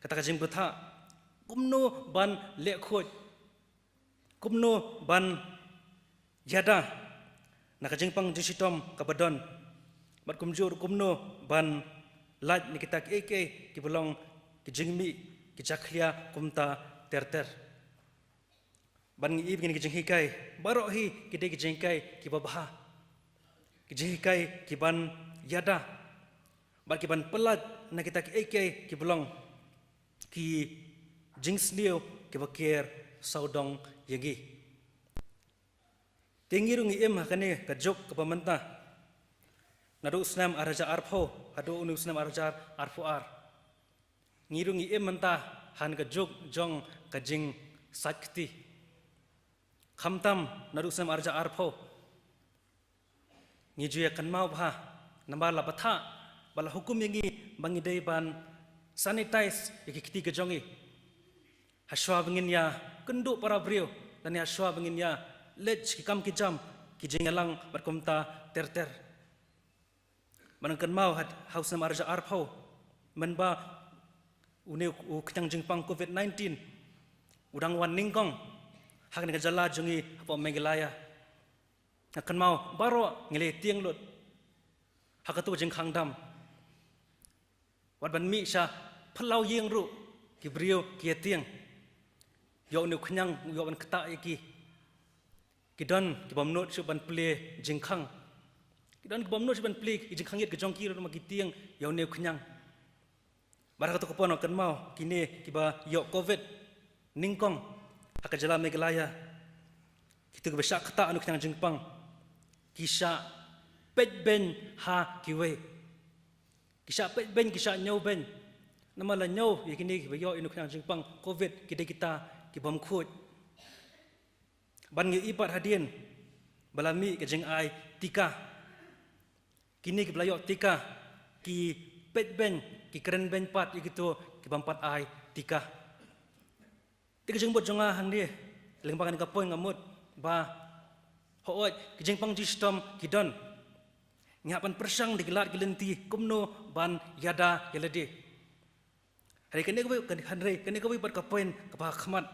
kata ka jingbthah kumno ban leh khuid, kumno ban ïada na ka jingpang jingshitom kaba don, bad kumjuh ruh kumno ban lait na kita kiei kiei kiba long ki jingmih, ki jakhlia kumta ter ter. Bad ngi i ba kine ki jinghikai baroh hi ki dei ki jinghikai kiba bha, ki jinghikai ki ban ïada bad ki ban pyllait na kita kiei kiei kiba long ki jingsniew kiba ker sawdong ïa ngi. Te ngi ruh ngi im ha kane ka juk kaba mynta, naduh u snem ar hajar arphew haduh une u snem ar hajar arphew ar. Ngi ruh ngi im mynta ha kane ka juk jong ka jingsait kti. Khamtam naduh u snem ar hajar arphew ngi ju ïa kynmaw bha, namar la bthah, ba la hukum ïa ngi ba ngi dei ban sanitize ïa ki kti ka jong ngi hashwa ba ngin ïa kynduh para briew, lane hashwa ba ngin ïa leit sha ki kam ki jam, ki jingïalang bad kumta ter ter. Bad nga kynmaw ha, ha u snem ar hajar arphew, mynba une u khñiang jingpang covid nineteen u dang wan nyngkong ha kane ka jylla jong ngi hapoh Meghalaya, nga kynmaw baroh ngi la ïatieng lut ha kato ka jingkhang dam. Wat ban mih sha phyllaw ïing ruh ki briew ki ïatieng, ïoh une u khñiang u ïoh ban ktah ïa ki. Ki don ki bym nud shuh ban plie jingkhang, ki don ki bym nud shuh ban plie ki jingkhang ïit ka jong ki ruh namar ki tieng ïa une u khñiang. Bad ha kato ka por nga kynmaw kine kiba ïoh covid nyngkong ha ka jylla Meghalaya, kito kiba shah ktah ïa une u khñiang jingpang ki shah peit beiñ ha kiwei, ki shah peit beiñ, ki shah ñiew beiñ. Namar la ñiew ïa kine kiba ïoh ïa une u khñiang jingpang covid ki dei kita ki bym khuid. Bad ngi i pat hadien ba la mih ka jingai tika, kine kiba la ïoh tika ki peit beiñ, ki kren beiñ pat ïa kito ki bym pat ai tika. Te ka jingbud jong nga hangne lyngba kane ka point nga mut ba hooid ki jingpang jingshitom ki don, ngi hap ban pyrshang da ki lad ki lynti kumno ban ïada ïa lade. Hynrei kane kawei, hynrei kane kawei pat ka point kaba ha khmat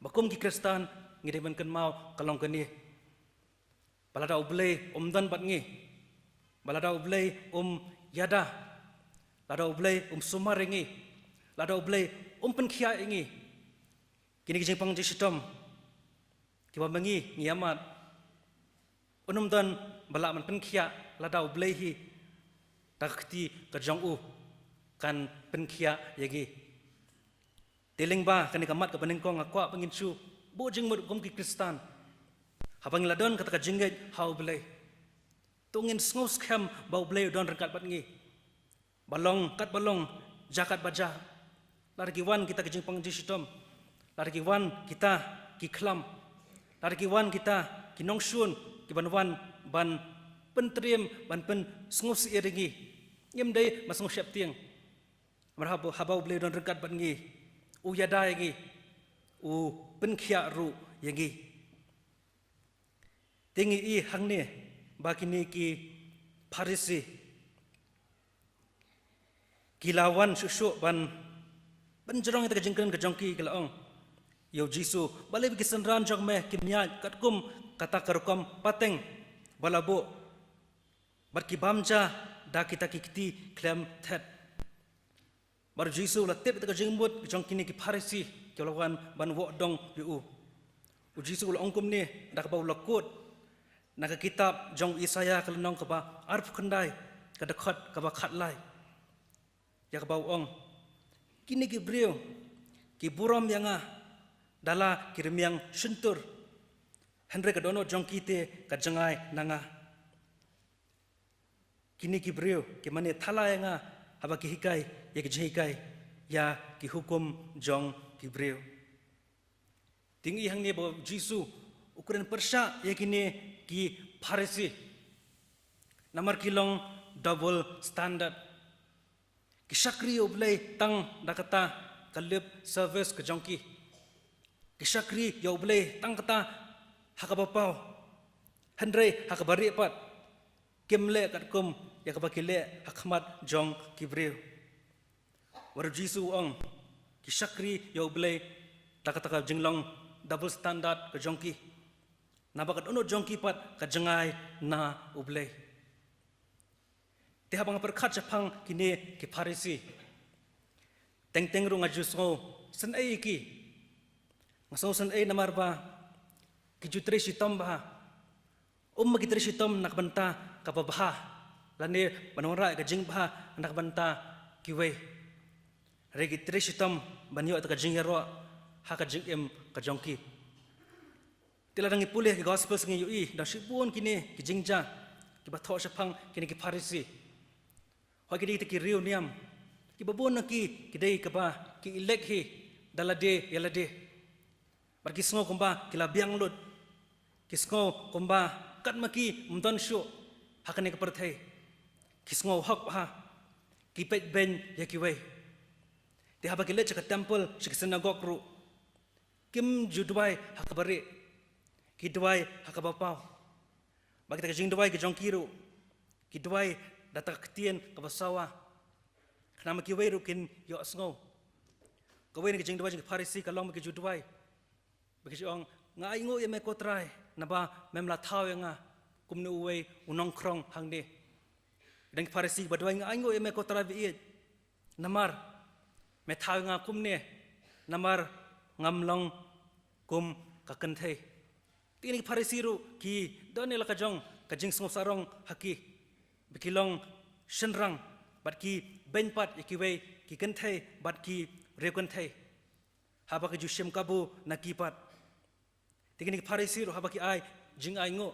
ba kum ki Khristan ngi dei ban kynmaw ka long kane, ba lada U Blei um don bad ngi, ba lada U Blei um ïada, lada U Blei um sumar ïa ngi, lada U Blei um pynkhiah ïa ngi, kine ki jingpang jingshitom kiba ma ngi ngi ïa mad, un ym don ba lah ban pynkhiah lada U Blei hi da ka kti ka jong u kan pynkhiah ïa ngi. Te lyngba kane ka mat kaba nyngkong nga kwah ba ngin shu buh jingmut kum ki Khristan, haba ngi la don kata ka jingngeit ha U Blei, to ngin sngew skhem ba U Blei u don ryngkat bad ngi. Ba long kat ba long, jia kat ba jia, lada ki wan kita ki jingpang jingshitom, Lada ki wan kita ki khlam, lada ki wan kita ki nongshun, ki ban wan ban pyntriem, ban pynsngewsih ïa ngi, ngim dei ban sngew sheptieng. Namar haba, haba U Blei u don ryngkat bad ngi, u ïada ïa ngi, u pynkhiah ruh ïa ngi. Te ngi i hangne ba kine ki Pharisi ki la wan shuh shuh ban, ban jrong ïa ka jingkren ka jong ki, ki la ong ïa U Jisu, balei ba ki synran jong me kim ïaid katkum kata ka rukom pateng ba la buh, bad ki bam ja da kita ki kti khlem thet. Bad U Jisu u la tip ïa ka jingmut jong kine ki Pharisi kiba la wan ban wad dong ïa u. U Jisu u la ong kumne da kaba u la kut na ka kitab jong u Isaïah ka lynnong kaba arphew khyndai, ka dkhot kaba khatlai, ïa kaba u ong, kine ki briew ki burom ïa nga da la ki rmiang shyntur, hynrei ka dohnud jong ki te ka jngai na nga. Kine ki briew ki mane thala ïa nga haba ki hikai ïa ki jinghikai ïa ki hukum jong ki briew. Te ngi i hangne ba U Jisu u kren pyrshah ïa kine ki Pharisi. Namar ki long double standard. Ki shakri ïa U Blei tang da kata ka lip service ka jong ki. Ki shakri ïa U Blei tang kata ha kaba paw, hynrei ha kaba rieh pat kim leh katkum ïa kaba ki leh ha khmat jong ki briew. Wat U Jisu u ong, ki shakri ïa U Blei da kata ka jinglong double standard ka jong ki, naba ka dohnud jong ki pat ka jngai na U Blei. Te haba nga pyrkhat shaphang kine ki Pharisi, teng teng ruh nga ju sngew sngewsih ïa ki. Nga sngew sngewsih namar ba ki ju trei shitom bha. Um ba ki trei shitom na ka bynta kaba bha lane ban wanrah ka jingbha na ka bynta kiwei, hynrei ki trei shitom ban ïoh ïa ka jingïaroh ha ka jingim ka jong ki. Te lada ngi pule ki Gospel sa ngi ïohi da shibun kine ki jingjia kiba thoh shaphang kine ki Pharisi. Hooid, ki dei kita ki riewniam, kiba bun na ki ki dei kaba ki ïaleh hi da lade ïa lade. Bad ki sngew kumba ki la biang lut. Ki sngew kumba katba ki ym don shuh ha kane ka pyrthei. Ki sngew hok bha. Ki peit beiñ ïa kiwei. Te haba ki leit sha ka temple, sha ka synagogue ruh, kim ju duwai ha kaba rieh, ki duwai ha kaba paw. Bad kita ki jingduwai ki jong ki ruh, ki duwai da kata ka ktien kaba sawa, khnang ba kiwei ruh kin ïohsngew. Kawei na ki jingduwai jong ki Pharisi ka long ba ki ju duwai, ba ki ju ong, nga ainguh ïa me ko Trai, naba mem la thaw ïa nga kum une uwei u nongkhrong hangne. Ki don ki Pharisi ba duwai, nga ainguh ïa me ko Trai ba ïeit, namar me thaw ïa nga kumne, namar ngam long kum ka kynthei. Te kine ki Pharisi ruh ki don ïa la ka jong ka jingsngewsarong ha ki, ba ki long shynrang bad ki beiñ pat ïa kiwei ki kynthei bad ki riewkynthei haba ki ju shim kabu na ki pat. Te kine ki Pharisi ruh haba ki ai jingainguh,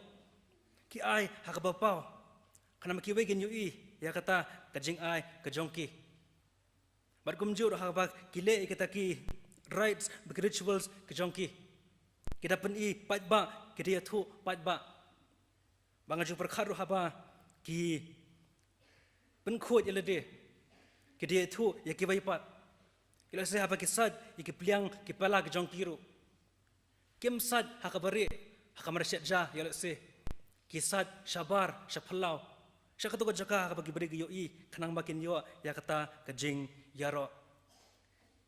ki ai ha kaba paw, khnang ba kiwei kin ïohi ïa kata ka jingai ka jong ki. Bad kumjuh ruh haba ki leh ïa kita ki rites bad ki rituals ki jong ki, ki da pyni paidbah, ki da ïathuh paidbah. Ba nga ju pyrkhat ruh haba ki pynkhuid ïa lade, ki da ïathuh ïa kiwei pat. Ïoh lehse haba ki sait ïa ki pliang ki pala ki jong ki ruh, kim sait ha kaba rieh, ha ka mar shet ja, ïoh lehse ki sait shabar, sha phyllaw, sha katto ka jaka ha kaba ki briew ki ïohi, khnang ba kin ïoh ïa kata ka jingïaroh.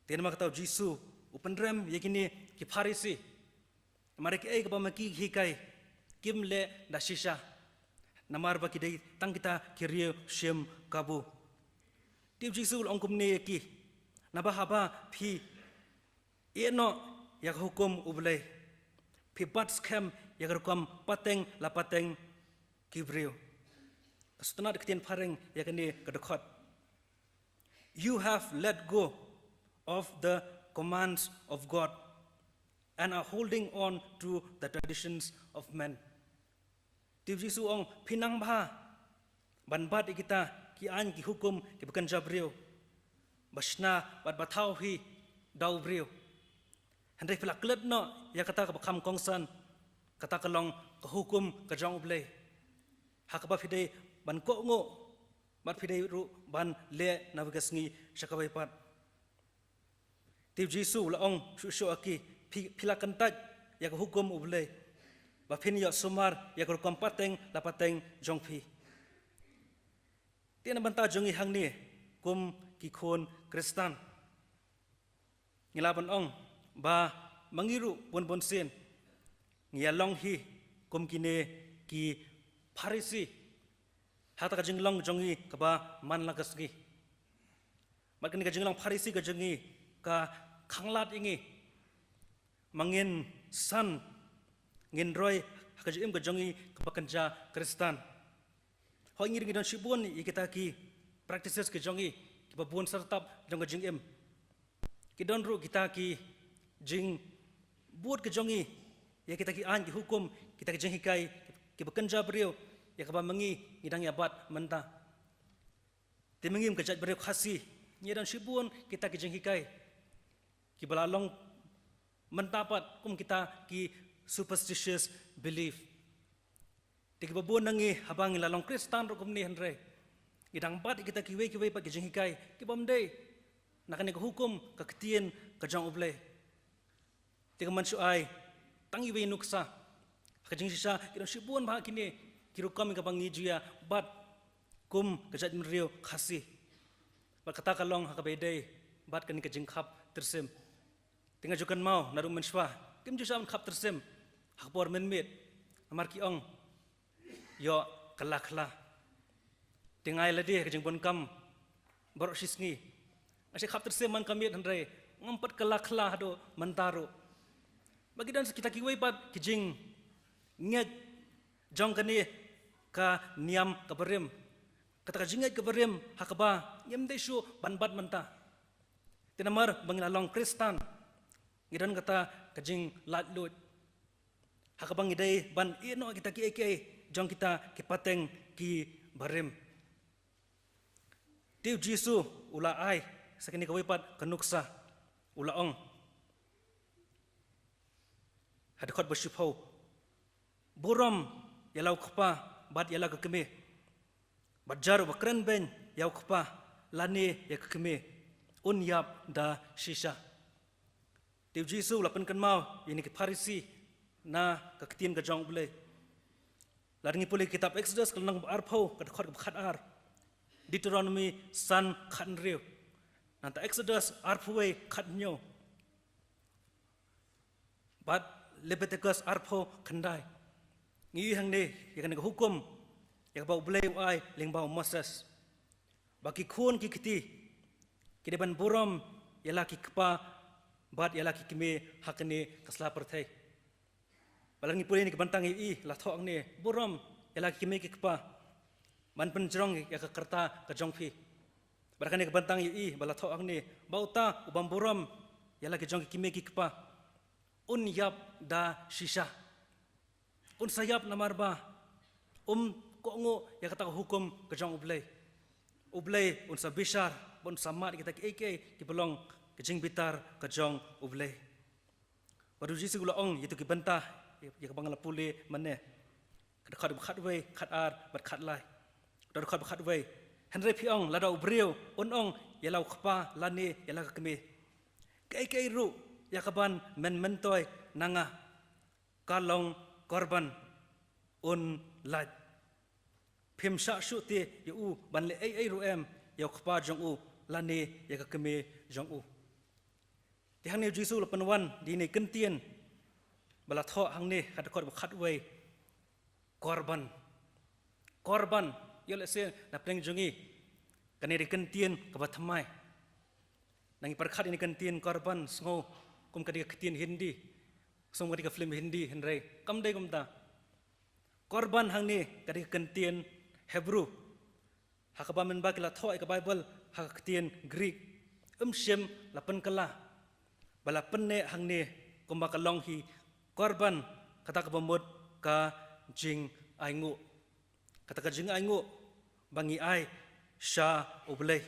Te namar kata U Jisu u pynrem ïa kine ki Pharisi. Namar ïa kiei kaba ma ki ki hikai, kim leh da shisha, namar ba ki dei tang kita ki riew shim kabu. Te U Jisu u la ong kumne ïa ki, naba haba phi ïeh noh ïa ka hukum U Blei, phi bat skhem ïa ka rukom pateng la pateng ki briew. Ka sngewtynnad ka ktien phareng ïa kane ka dkhot, you have let go of the commands of God and are holding on to the traditions of men. Te U Jisu u ong, phi nang bha ban bat ïa kita ki aiñ ki hukum kiba kynja briew, ba shna bad ba thaw hi da u briew, Hynrei phi la klet noh ïa kata kaba kham kongsan, kata ka long ka hukum ka jong U Blei, ha kaba phi dei ban kohnguh bad phi dei ruh ban leh na kawei ka sngi sha kawei pat. Te U Jisu u la ong shuh shuh ha ki, phi, phi la kyntait ïa ka hukum U Blei, ba phin ïoh sumar ïa ka rukom pateng la pateng jong phi. Te na bynta jong ngi hangne kum ki khun Khristan, ngi lah ban ong ba ma ngi ruh bun bun sien ngi ïa long hi kum kine ki Pharisi ha kata ka jinglong jong ngi kaba man la ka sngi. Bad kane ka jinglong Pharisi ka jong ngi ka khanglad ïa ngi ma ngin san, ngin roi ha ka jingim ka jong ngi kaba kynja Khristan. Hooid, ngi ruh ngi don shibun ïa kita ki practices ki jong ngi kiba bun sartap jong ka jingim. Ki don ruh kita ki jingbud ki jong ngi ïa kita ki aiñ ki hukum, kita ki jinghikai kiba kynja briew, ïa kaba ma ngi ngi dang ïa bat mynta. Te ma ngi kum ka jaitbynriew Khasi ngi don shibun kita ki jinghikai kiba la long mynta pat kum kita ki superstitious belief. Te kiba bun na ngi haba ngi la long Khristan ruh kumne, hynrei ngi dang bat ïa kita kiwei kiwei pat ki jinghikai kibym dei na kane ka hukum, ka ktien ka jong U Blei. Te ka man shu ai tang iwei i nuksa. Ha ka jingshisha ki don shibun bha kine ki rukom kaba ngi ju ïa bat kum ka jaitbynriew Khasi. Bad kata ka long ha kaba ïadei bad kane ka jingkhap tyrsim. Te nga ju kynmaw naduh mynshuwa kim ju shah ban khap tyrsim ha ka por mynmiet, namar ki ong ïoh kylla khla. Te nga ïa lade ka jingbunkam baroh shi sngi nga shu khap tyrsim man ka miet, hynrei ngam pat kylla khla haduh mynta ruh. Bad ki don kita kiwei pat ki jingngeit jong kane ka niam kaba rim, kata ka jingngeit kaba rim ha kaba ngim dei shuh ban bat mynta. Te namar ba ngi la long Khristan ngi don kata ka jinglaitluid ha kaba ngi dei ban ïeh noh kita kiei kiei jong kita ki pateng kiba rim. Te U Jisu u la ai sa kane kawei pat ka nuksa, u la ong ha dkhot ba shiphew, burom ïa la u kpa bad ïa la ka kmie, bad jar uba kren beiñ ïa u kpa lane ïa ka kmie un ïap da shisha. Te U Jisu u la pynkynmaw ïa kine ki Pharisi na ka ktien ka jong U Blei. Lada ngi pule kitab Exodus ka lynnong ba arphew ka dkhot kaba khatar, Deuteronomy san khathynriew, nangta Exodus arphew wei khathynñiew, bad Leviticus arphew khyndai, ngi ïohi hangne ïa kane ka hukum ïa kaba U Blei u ai lyngba u Moses, ba ki khun ki kti ki dei ban burom ïa la ki kpa bad ïa la ki kmie ha kane ka sla pyrthei. Ba lada ngi pule ïa kane ka bynta ngi ïohi la thoh hangne, burom ïa la ki kmie ki kpa ban pynjrong ïa ka rta ka jong phi. Bad ha kane ka bynta ngi ïohi ba la thoh hangne ba uta u bym burom ïa la ki jong ki kmie ki kpa un ïap da shisha. Un sa ïap namar ba um kohnguh ïa kata ka hukum ka jong U Blei. U Blei un sa bishar bad un sa mad ïa kita kiei kiei kiba long ka jingbitar ka jong U Blei. Bad U Jisu u la ong ïa kito ki bynta ïa kaba nga la pule mynne, ka dkhot ba khatwei, khatar bad khatlai. Ka dkhot ba khatwei, hynrei phi ong, lada u briew un ong ïa la u kpa lane ïa la ka kmie, kaei kaei ruh ïa kaban men myntoi na nga ka long korban, un lait. Phim shah shuh te ïa u ban leh ei ei ruh em ïa u kpa jong u lane ïa ka kmie jong u. Te hangne U Jisu u la pynwan da ine i kyntien ba la thoh hangne ha dkhot ba khatwei, korban. Korban, ïoh lehse na pdeng jong ngi kane dei ka kyntien kaba thymmai. Ngi pyrkhat ïa ine i kyntien korban sngew kum ka dei ka ktien Hindi, sngew ka dei ka film Hindi, hynrei kam dei kumta. Korban hangne ka dei ka kyntien Hebru ha kaba mynba ki la thoh ïa ka Baibl ha ka ktien Greek, um shym la pynkylla, ba la pynneh hangne kumba ka long hi korban, kata kaba mut ka jingainguh. Kata ka jingainguh ba ngi ai sha U Blei.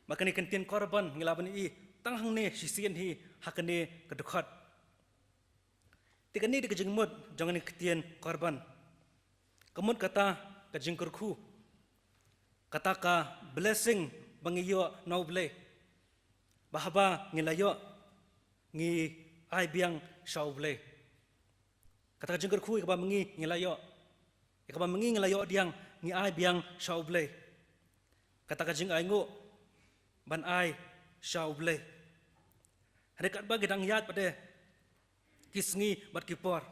Bad kane ka kyntien korban ngi lah ban ïohi tang hangne shisien hi ha kane ka dkhot. Te kane dei ka jingmut jong kane ka ktien korban. Ka mut kata ka jingkyrkhu, kata ka blessing ba ngi ïoh na U Blei, ba haba ngi la ïoh ngi ai biang sha U Blei. Kata ka jingkyrkhu ïa kaba ma ngi ngi la ïoh, ïa kaba ma ngi ngi la ïoh diang, ngi ai biang sha U Blei. Kata ka jingainguh ban ai sha U Blei. Hynrei katba ki dang ïaid pat de ki sngi bad ki por,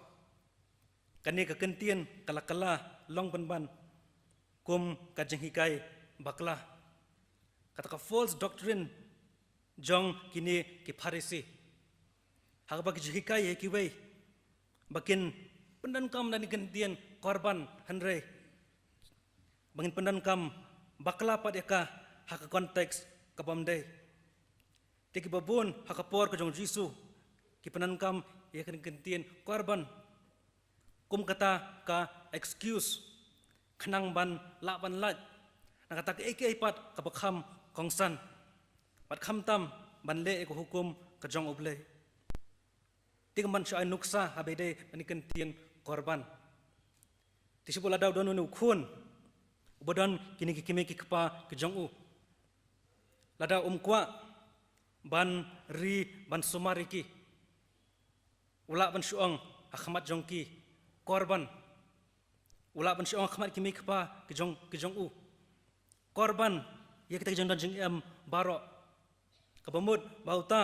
kane ka kyntien ka la kylla long pynban kum ka jinghikai bakla, kata ka false doctrine jong kine ki Pharisi, ha kaba ki ju hikai ïa kiwei ba kin pyndonkam da kane ka kyntien korban, hynrei ba ngin pyndonkam bakla pat ïa ka ha ka context ka bym dei. Te kiba bun ha ka por ka jong U Jisu ki pyndonkam ïa kane ka kyntien korban kum kata ka excuse, khnang ban lah ban lait na kata kaei kaei pat kaba kham kongsan, bad khamtam ban leh ïa ka hukum ka jong U Blei. Te kumban shu ai nuksa haba ïadei bad kane ka kyntien korban. Te shu bud lada u don une u khun uba don kine ki kmie ki kpa ki jong u, lada um kwah ban ri ban sumar ïa ki, u lah ban shu ong ha khmat jong ki, korban. U lah ban shu ong ha khmat ki kmie ki kpa ki jong, ki jong u, korban ïa kita ki jingdon jingem baroh. Kaba mut ba uta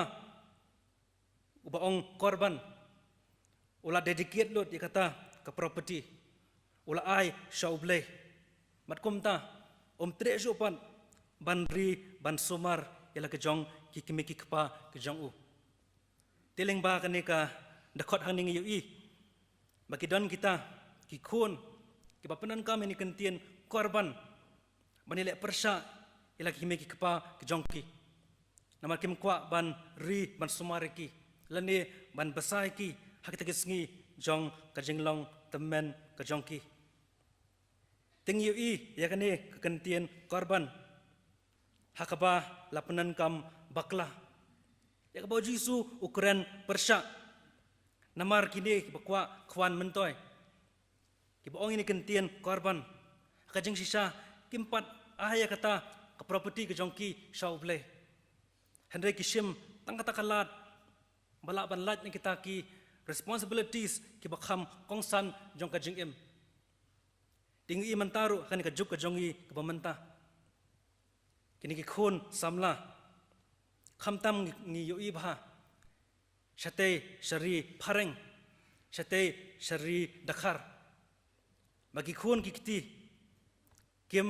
uba ong korban u la dedicate lut ïa kata ka property, u la ai sha U Blei. Bad kumta um treh shuh pat ban ri ban sumar ïa la ki jong ki kmie ki kpa ki jong u. Te lyngba kane ka dkhot hangne ngi ïohi ba ki don kita ki khun kiba pyndonkam ïa kane ka kyntien korban ban ïaleh pyrshah ïa la ki kmie ki kpa ki jong ki, namar kim kwah ban ri ban sumar ïa ki lane ban bsa ïa ki ha kita ki sngi jong ka jinglong tymmen ka jong ki. Te ngi ïohi ïa kane ka kyntien korban ha kaba la pyndonkam bakla, ïa kaba U Jisu u kren pyrshah. Namar kine kiba kwah khwan myntoi, kiba ong ïa kane ka kyntien korban, ha ka jingshisha kim pat ai ïa kata ka property ka jong ki sha U Blei, hynrei ki shim tang kata ka lad ba lah ban lait na kita ki responsibilities kiba kham kongsan jong ka jingim. Te ngi ïohi mynta ruh ha kane ka juk ka jong ngi kaba mynta, kine ki khun samla, khamtam ngi, ngi ïohi bha shatei sha ri phareng, shatei sha ri dkhar, ba ki khun ki kti kim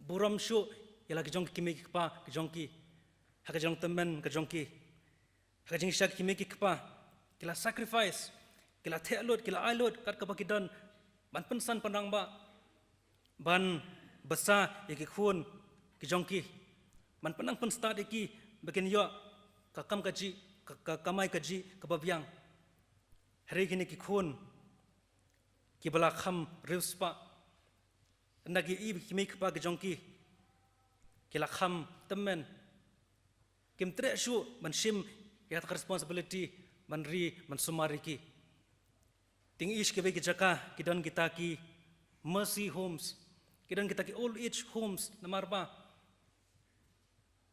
burom shuh ïa la ki jong ki kmie ki kpa ki jong ki ha ka jinglong tymmen ka jong ki. Ha ka jingshisha ki kmie ki kpa ki la sacrifice, ki la theh lut, ki la ai lut kat kaba ki don ban pynsan pynrangbah, ban bsa ïa ki khun ki jong ki, ban pynang pynstad ïa ki ba kin ïoh ka kam kajih, ka, ka kamai kajih kaba biang. Hynrei kine ki khun kiba la kham riewspah, ynda ki ïohi ba ki kmie ki kpa ki jong ki ki la kham tymmen, kim treh shuh ban shim ïa kata ka responsibility ban ri ban sumar ïa ki. Te ngi ïohi sha kiwei ki jaka ki don kita ki mercy homes, ki don kita ki old age homes, namar ba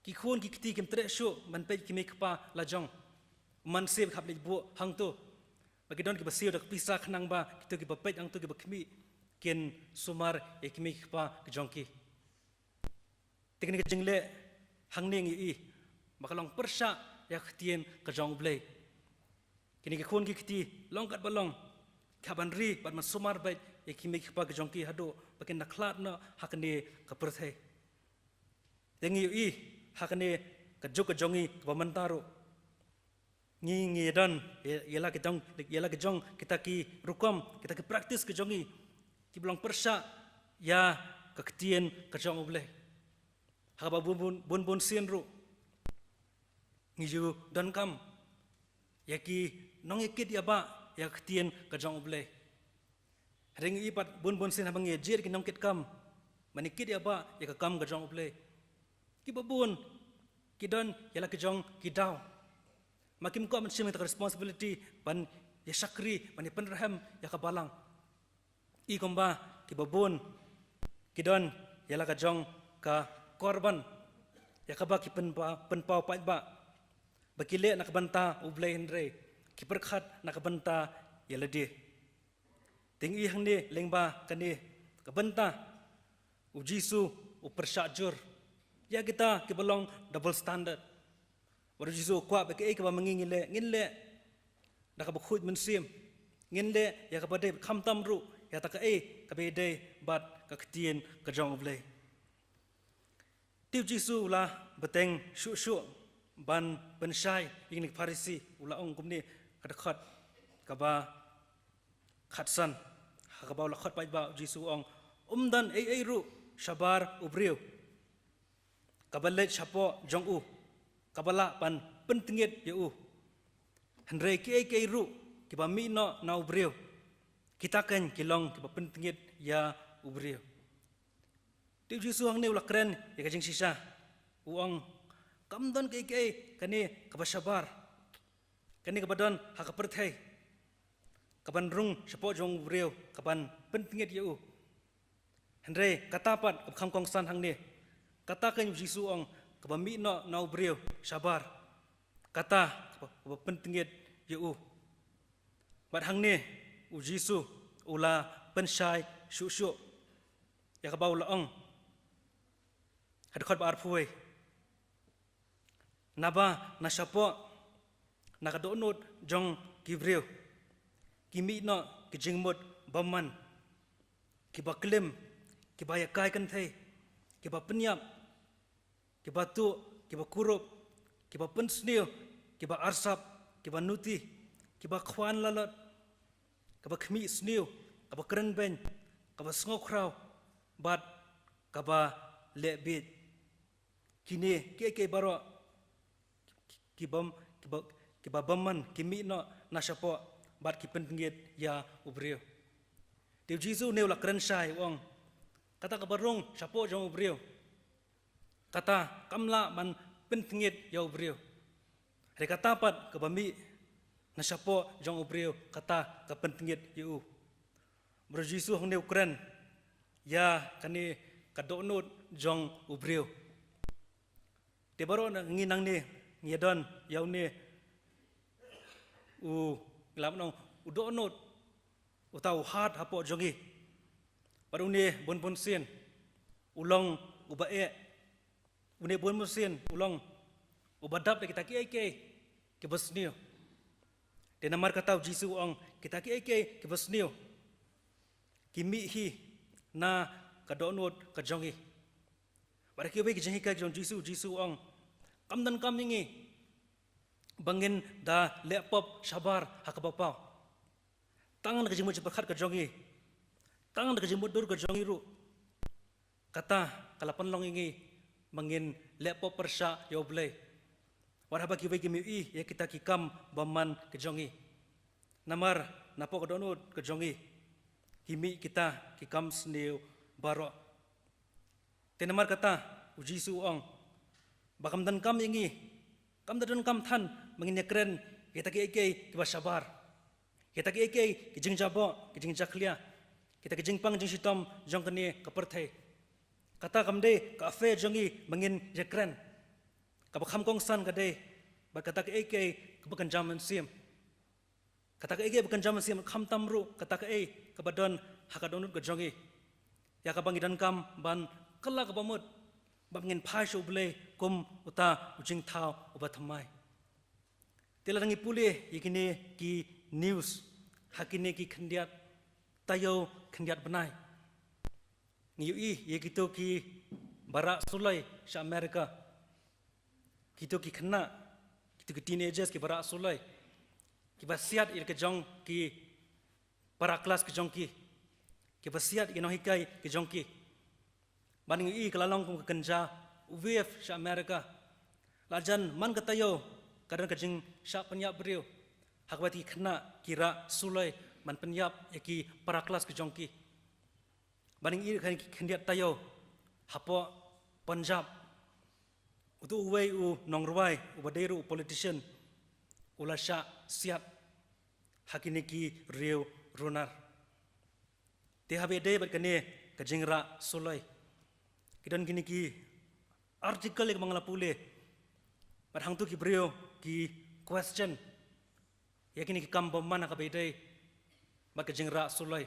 ki khun ki kti kim treh shuh ban peit ki kmie ki kpa la jong. U mansiew hap leit buh hangto, ba ki don kiba siew da ka pisa khnang ba kito kiba peit hangto, kiba khmih, kin sumar ïa ki kmie ki kpa ki jong ki. Te kane ka jingleh hangne ngi ïohi ba ka long pyrshah ïa ka ktien ka jong U Blei. Kine ki khun ki kti long katba long, ki hap ban ri bad ban sumar beit ïa ki kmie ki kpa ki jong ki haduh ba kin da khlad noh ha kane ka pyrthei. Te ngi ïohi ha kane ka juk ka jong ngi kaba mynta ruh, ngi, ngi don ïa, ïa la ki jong, ïa la ki jong kita ki rukom, kita ki practice ki jong ngi kiba long pyrshah ïa ka ktien ka jong U Blei. Ha kaba bun bun, bun bun sien ruh ngi ju donkam ïa ki nongïakit ïabah ïa ka ktien ka jong U Blei. Hynrei ngi ïohi pat bun bun sien haba ngi ïa jied ki nongkitkam ban ïakit ïabah ïa ka kam ka jong U Blei, kiba bun Ki don ïa la ki jong ki daw. Ma kim kwah ban shim ïa ka responsibility ban ïa shakri, ban ïa pynrhem ïa ka balang. I kumba kiba bun ki don ïa la ka jong ka korban, ïa kaba ki pynpaw, pynpaw paidbah ba ki leh na ka bynta U Blei, hynrei ki pyrkhat na ka bynta ïa lade. Te ngi i hangne lyngba kane ka bynta, U Jisu u pyrshah jur ïa kita kiba long double standard. Bad U Jisu u kwah ba kaei kaba ma ngi ngi leh, ngin leh da kaba khuid mynsiem, ngin leh ïa kaba dei, khamtam ruh ïa ta kaei kaba dei bad ka ktien ka jong U Blei. Te U Jisu u la bteng shuh shuh ban pynshai ïa kine ki Pharisi, u la ong kumne, ka dkhot kaba khatsan, ha kaba u la khot paidbah, U Jisu u ong, um don ei ei ruh shabar u briew kaba leit shapoh jong u, kaba lah ban pyntngit ïa u. Hynrei kiei kiei ruh kiba mih noh na u briew, kita kein ki long kiba pyntngit ïa u briew. Te U Jisu hangne u la kren ïa ka jingshisha. U ong, kam don kiei kiei kane kaba shabar, kane kaba don ha ka pyrthei, kaban rung shapoh jong u briew, kaban pyntngit ïa u. Hynrei kata pat kaba kham kongsan hangne, kata kein U Jisu u ong, kaba mih noh na u briew shabar, kata kaba, kaba pyntngit ïa u. Bad hangne U Jisu u la pynshai shuh shuh ïa kaba u la ong ha dkhot ba arphew wei. Naba na shapoh, na ka dohnud jong ki briew, ki mih noh ki jingmut bymman, kiba klim, kiba ïakai kynthei, kiba pynïap, kiba tuh, kiba kurup, kiba pynsniew, kiba arsap, kiba nuti, kiba khwan lalot, kaba khmih sniew, kaba kren beiñ, kaba sngewkhraw, bad kaba leh bieit. Kine kiei kiei baroh ki bym, kiba, kiba bymman ki mih noh na shapoh bad ki pyntngit ïa u briew. Te U Jisu une u la kren shai, u ong, kata kaba rung shapoh jong u briew, kata kam lah ban pyntngit ïa u briew. Hynrei kata pat kaba mih na shapoh jong u briew, kata ka pyntngit ïa u. Bad U Jisu hangne u kren ïa kane ka dohnud jong u briew. Te baroh ngi nangne ngi ïa don ïa une u, ngi lah ban ong, u dohnud, uta u hat hapoh jong ngi. Bad une bun bun sien u long uba eh. Une bun bun sien u long uba dap da kita kiei kiei kiba sniew. Te namar kata U Jisu u ong, kita kiei kiei kiba sniew ki mih hi na ka dohnud ka jong ngi. Bad ha kiwei ki jinghikai jong U Jisu, U Jisu u ong, kam donkam ïa ngi ba ngin da leh pop shabar ha kaba paw. Tang da ka jingmut jingpyrkhat ka jong ngi, tang da ka jingmutdur ka jong ngi ruh, kata ka la pynlong ïa ngi ba ngin leh pop pyrshah ïa U Blei. Wat haba kiwei kim ïohi ïa kita ki kam bymman ka jong ngi. Namar napoh ka dohnud ka jong ngi ki mih kita ki kam sniew baroh. Te namar kata U Jisu u ong ba kam donkam ïa ngi, kam da donkam than ba ngin ïa kren ïa kita kiei kiei kiba shabar, kita kiei kiei ki jingjaboh, ki jingjakhlia, kita ki jingpang jingshitom jong kane ka pyrthei. Kata kam dei ka affair jong ngi ba ngin ïa kren. Kaba kham kongsan ka dei bad kata kiei kiei kaba kynja mynsiem. Kata kaei kaei ba kynja mynsiem, khamtam ruh kata kaei kaba don ha ka dohnud ka jong ngi, ïa kaba ngi donkam ban kylla kaba mut, ba ngin phai sha U Blei kum uta u jingthaw uba thymmai. Te lada ngi pule ïa kine ki news ha kine ki khyndiat taïew khyndiat bnai, ngi ïohi ïa kito kiba rah suloi sha America, kito ki khynnah, kito ki teenagers kiba rah suloi, kiba siat ïa ka jong ki para klas ka jong ki, kiba siat ïa ki nonghikai ka jong ki. Bad ngi ïohi ka la long kum ka kynja wave sha America. La jan man ka taïew ka don ka jingshah pynïap briew ha kaba ki khynnah ki rah suloi ban pynïap ïa ki para klas ka jong ki. Bad ngi ïohi ha kine ki khyndiat taïew hapoh Punjab, Utu uwei u nongrwai, uba dei ruh u politician, u la shah siat ha kine ki riew runar. Te haba ïadei bad kane ka jingrah suloi, ki don kine ki article ïa kaba nga la pule. Bad hangtu ki briew ki question ïa kine ki kam bymman ha kaba ïadei bad ka jingrah suloi.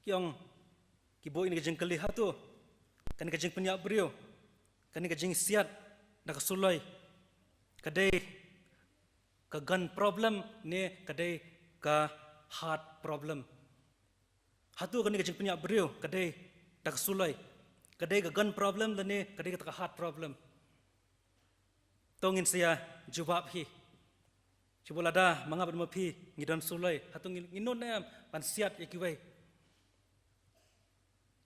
Ki ong, ki buh ïa kane ka jingkylli, hato kane ka jingpynïap briew, kane ka jingsiat da ka suloi, ka dei ka gun problem ne ka dei ka heart problem? Hato kane ka jingpynïap briew ka dei da ka suloi, ka dei ka gun problem lane ka dei kata ka heart problem? To ngin sa ïa jubab hi. Shu ba lada ma nga bad ma phi ngi don suloi, hato ngi, ngi nud ne em ban siat ïa kiwei?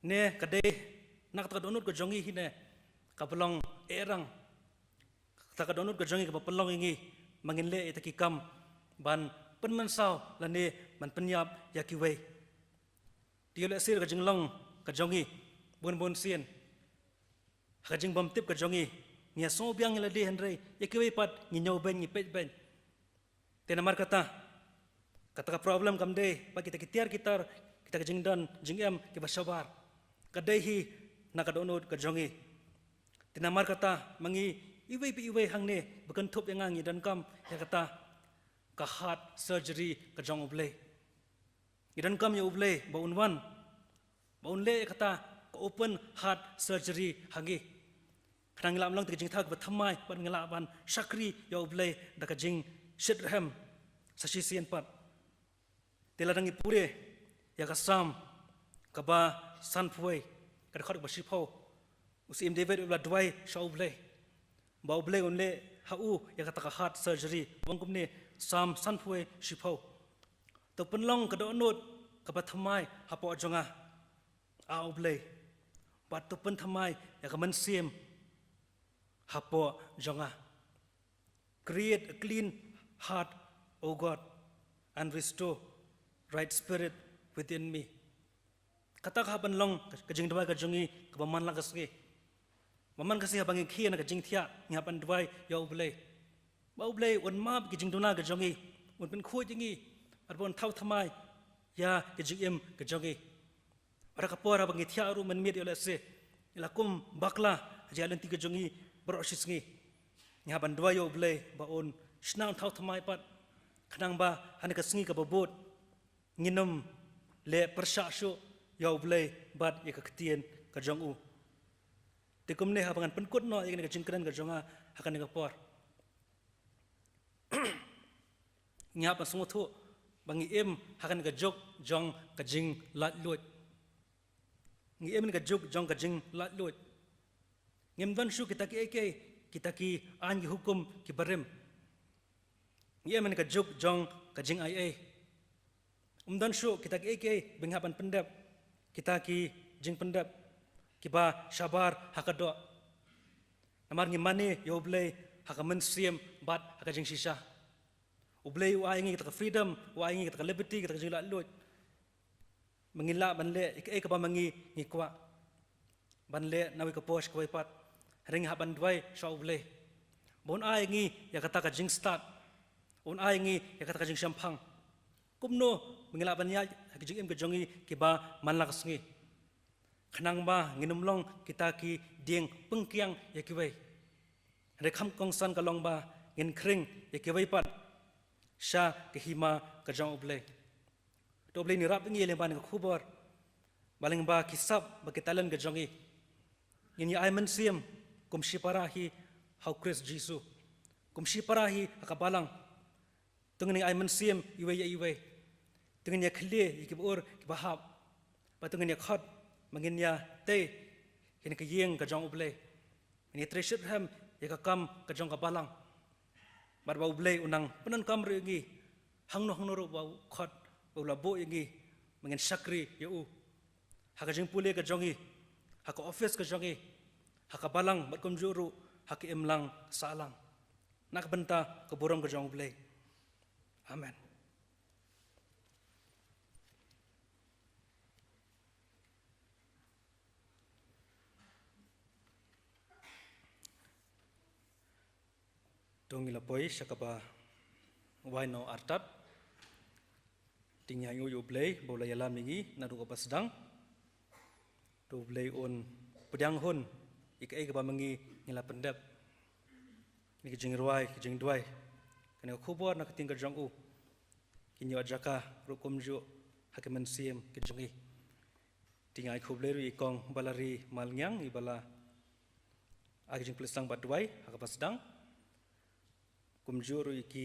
Ne ka dei na kata ka dohnud ka jong ngi hi ne kaba long eh rang? Kata ka dohnud ka jong ngi kaba pynlong ïa ngi ba ngin leh ïa kita ki kam ban pynmynsaw lane ban pynïap ïa kiwei. Te ïoh leh sir ka jinglong ka jong ngi bun bun sien, ha ka jingbymtip ka jong ngi, ngi ïa sngewbiang ïa lade, hynrei ïa kiwei pat ngi ñiewbeiñ, ngi peitbeiñ. Te namar kata, kata ka problem kam dei ba kita ki tiar ki tar, kita ki jingdon jingem kiba shabar, ka dei hi na ka dohnud ka jong ngi. Te namar kata ma ngi, iwei pa iwei hangne ba kynthup ïa nga, ngi donkam ïa kata ka heart surgery ka jong U Blei. Ngi donkam ïa U Blei ba un wan, ba un leh ïa kata ka open heart surgery ha ngi, khnang ngi lah ban long kita ki jingthaw kiba thymmai bad ngi lah ban shakri ïa U Blei da ka jingshitrhem sa shisien pat. Te lada ngi pule ïa ka Salm kaba sanphew wei, ka dkhot kaba shiphew, u Syiem David u la duwai sha U Blei ba U Blei un leh ha u ïa kata ka heart surgery. U ong kumne, Salm sanphew wei, shiphew: To pynlong ka dohnud kaba thymmai hapoh jong nga, A U Blei, bad to pynthymmai ïa ka mynsiem hapoh jong nga. Create a clean heart, O God, and restore right spirit within me. Kata ka hap ban long ka jingduwai ka jong ngi kaba man la ka sngi. Ba man ka sngi haba ngi khie na ka jingthiah, ngi hap ban duwai ïa U Blei ba U Blei un map ki jingduna ka jong ngi, un pynkhuid ïa ngi, bad ba un thaw thymmai ïa ka jingim ka jong ngi. Bad ha ka por haba ngi thiah ruh mynmiet, ïoh lehse ngi la kum bakla ha jingïaid lynti ka jong ngi baroh shi sngi, ngi hap ban duwai ïa U Blei ba un shna, un thaw thymmai pat, khnang ba ha kane ka sngi kaba bud ngin ym leh pyrshah shuh ïa U Blei bad ïa ka ktien ka jong u. Te kumne, haba ngan pynkut noh ïa kane ka jingkren ka jong nga ha kane ka por, ngi hap ban sngewthuh ba ngi im ha kane ka juk jong ka jinglaitluid. Ngi im ha kane ka juk jong ka jinglaitluid. Ngim don shuh kita kiei kiei, kita ki aiñ ki hukum kiba rim. Ngi im ha kane ka juk jong ka jingaiei. Ym don shuh kita kiei kiei ba ngi hap ban pyndep, kita ki jingpyndep kiba shabar ha ka doh. Namar ngi mane ïa U Blei ha ka mynsiem bad ha ka jingshisha. U Blei u ai ïa ngi kita ka freedom, u ai ïa ngi kita ka liberty, kita ka jinglaitluid, ba ngin lah ban leh ïa kaei kaba ma ngi ngi kwah ban leh na kawei ka por sha kawei pat. Hynrei ngi hap ban duwai sha U Blei ba un ai ïa ngi ïa kata ka jingstad, un ai ïa ngi ïa kata ka jingshemphang. Kumno ba ngi lah ban ïaid ha ki jingim ka jong ngi kiba man la ka sngi, khnang ba ngin ym long kita ki dieng pynkiang ïa kiwei, hynrei kham kongsan ka long ba ngin khring ïa kiwei pat sha ka hima ka jong U Blei. To U Blei un ïarap ïa ngi lyngba kane ka khubor, ba lyngba ki sap bad ki talent ka jong ngi, ngin ïa ai mynsiem kum shipara hi ha U Khrist Jisu, kum shipara hi ha ka balang. To ngin ïa ai mynsiem iwei ïa iwei. To ngin ïa khlieh ïa kiba ur kiba hap. Bad to ngin ïa khot, ba ngin ïa tei ha kane ka ïing ka jong U Blei. Ngin ïa trei shitrhem ïa ka kam ka jong ka balang. Bad ba U Blei un nang pyndonkam ruh ïa ngi hangno hangno ruh ba u khot, ba u la buh ïa ngi, ba ngin shakri ïa u ha ka jingpule ka jong ngi, ha ka office ka jong ngi, ha ka balang, bad kumjuh ruh ha ka imlang sahlang, na ka bynta ka burom ka jong U Blei. Amen. To ngi la poi sha kaba wai noh artat. Te ngi ainguh ïa U Blei ba u la ïalam ïa ngi naduh kaba sdang. To U Blei un pdiang hun ïa kaei kaba ma ngi ngi la pyndep. Kane ka jingrwai, ka jingduwai, kane ka khubor na ka ktien ka jong u, kin ïoh jaka ruh kumjuh ha ka mynsiem ka jong ngi. Te nga ai khublei ruh ïa i Kong Balari Malngiang, iba la ai ka jingpyllun sdang bad duwai ha kaba sdang. Kumjuh ruh ïa ki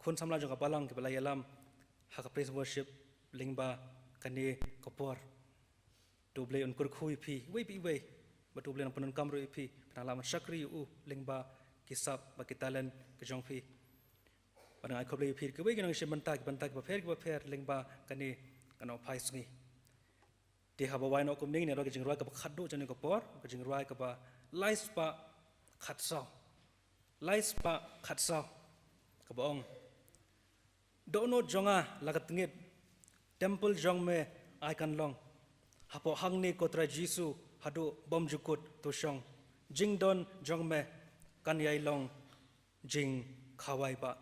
khun samla jong ka balang kiba la ïalam ha ka praise worship lyngba kane ka por. To U Blei un kyrkhu ïa phi iwei pa iwei. Bad To U Blei un pyndonkam ruh ïa phi, phin nang lah ban shakri ïa u lyngba ki sap bad ki talent ka jong phi. Bad nga ai khublei ïa phi kiwei ki nongshim bynta, ki bynta kiba pher kiba pher lyngba kane ka Nohphai Sngi. Te haba wai noh kumne, ngin ïa rwai ka jingrwai kaba khatduh jong kane ka por, ka jingrwai kaba lai spah khatsaw. Lai spah khatsaw. Kaba ong: Dohnud jong nga la ka tngit, temple jong me ai kan long. Hapoh hangne ko Trai Jisu haduh bymjukut to shong. Jingdon jong me kan ïai long jingkhawai bah.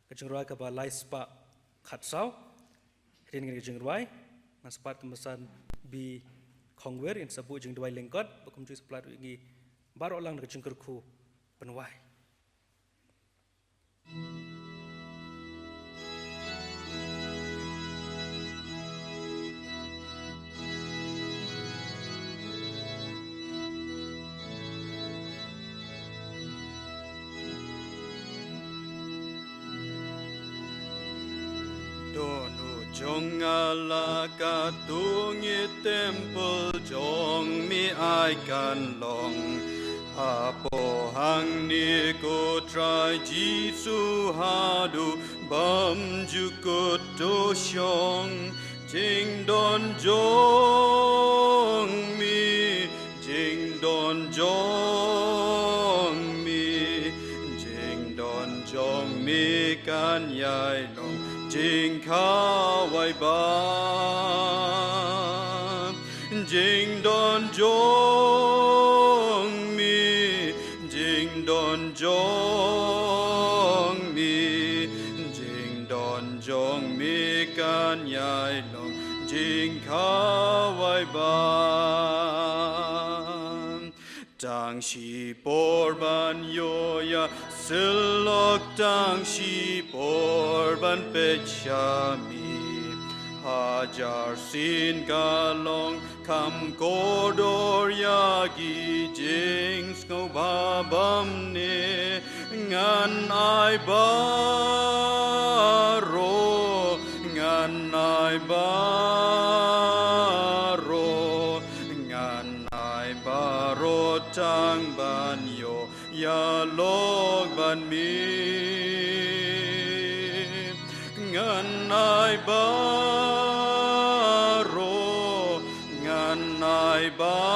Ka jingrwai kaba lai spah khatsaw. Hadien kane ka jingrwai, ngan sa pat kynmasan Bi Khongwir in sa buh jingduwai lyngkot, bad kumjuh sa pynlait ruh ïa ngi baroh lang da ka jingkyrkhu ban wai. Dohnud jong nga la ka tngit, temple jong me ai kan long. Hapoh hangne ko Trai Jisu haduh bymjukut to shong. Jingdon jong me, jingdon jong me, jingdon jong me kan ïai long jingkhawai bah. Jingdon jong me, jingdon jong me, jingdon jong me kan ïai long jingkhawai bah. Tang shipor ban ïoh ïa syllok, tang shipor ban peit sha me. Hajar sien ka long kham kordor ïa ki jingsngewbha bymne. Ngan ai baroh, ngan ai baroh, ngan ai baroh tang ban ïoh ïalok bad me. Ngan ai baroh, ngan ai baroh,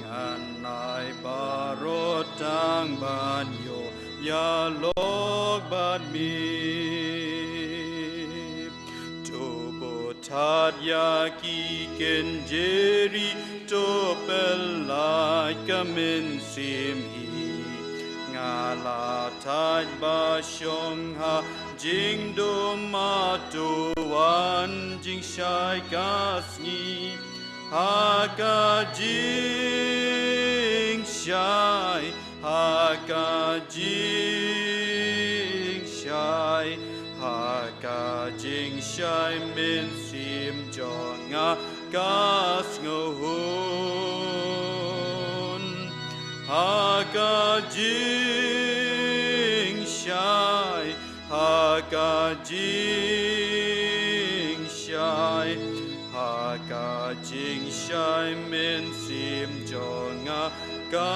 ngan ai baroh tang ban ïoh ïalok bad me. To buh tad ïa ki kynjri, to pynlait ka mynsiem hi. Nga la thait ba shong ha jingdum, to wan jingshai ka sngi. Ha ka jingshai, ha ka jingshai, ha ka jingshai mynsiem jong nga ka sngewhun. Ha ka jingshai, ha ka jingshai, ha ka jingshai mynsiem jong nga ka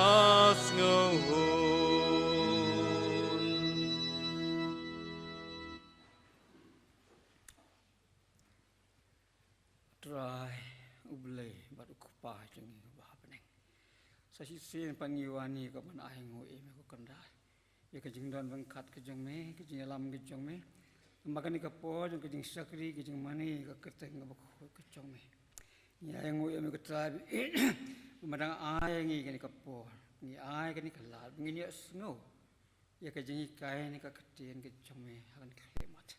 sngewhun. Trai U Blei bad U Kpa jong ngi uba ha bneng. Sa shisien pat ngi wan ïa ka ban ainguh ïa me ko Kynrad, ïa ka jingdon ryngkat ka jong me, ka jingïalam ka jong me. Namar kane ka por jong ka jingshakri, ka jingmane, ka kyrteng kaba khuid ka jong me. Ngi ainguh ïa me ko Trai ba me dang ai ngi kane ka por. Ngi ai kane ka lad ba ngin ïohsngew ïa ka jinghikai ne ka ktien ka jong me ha kane ka khyllipmat.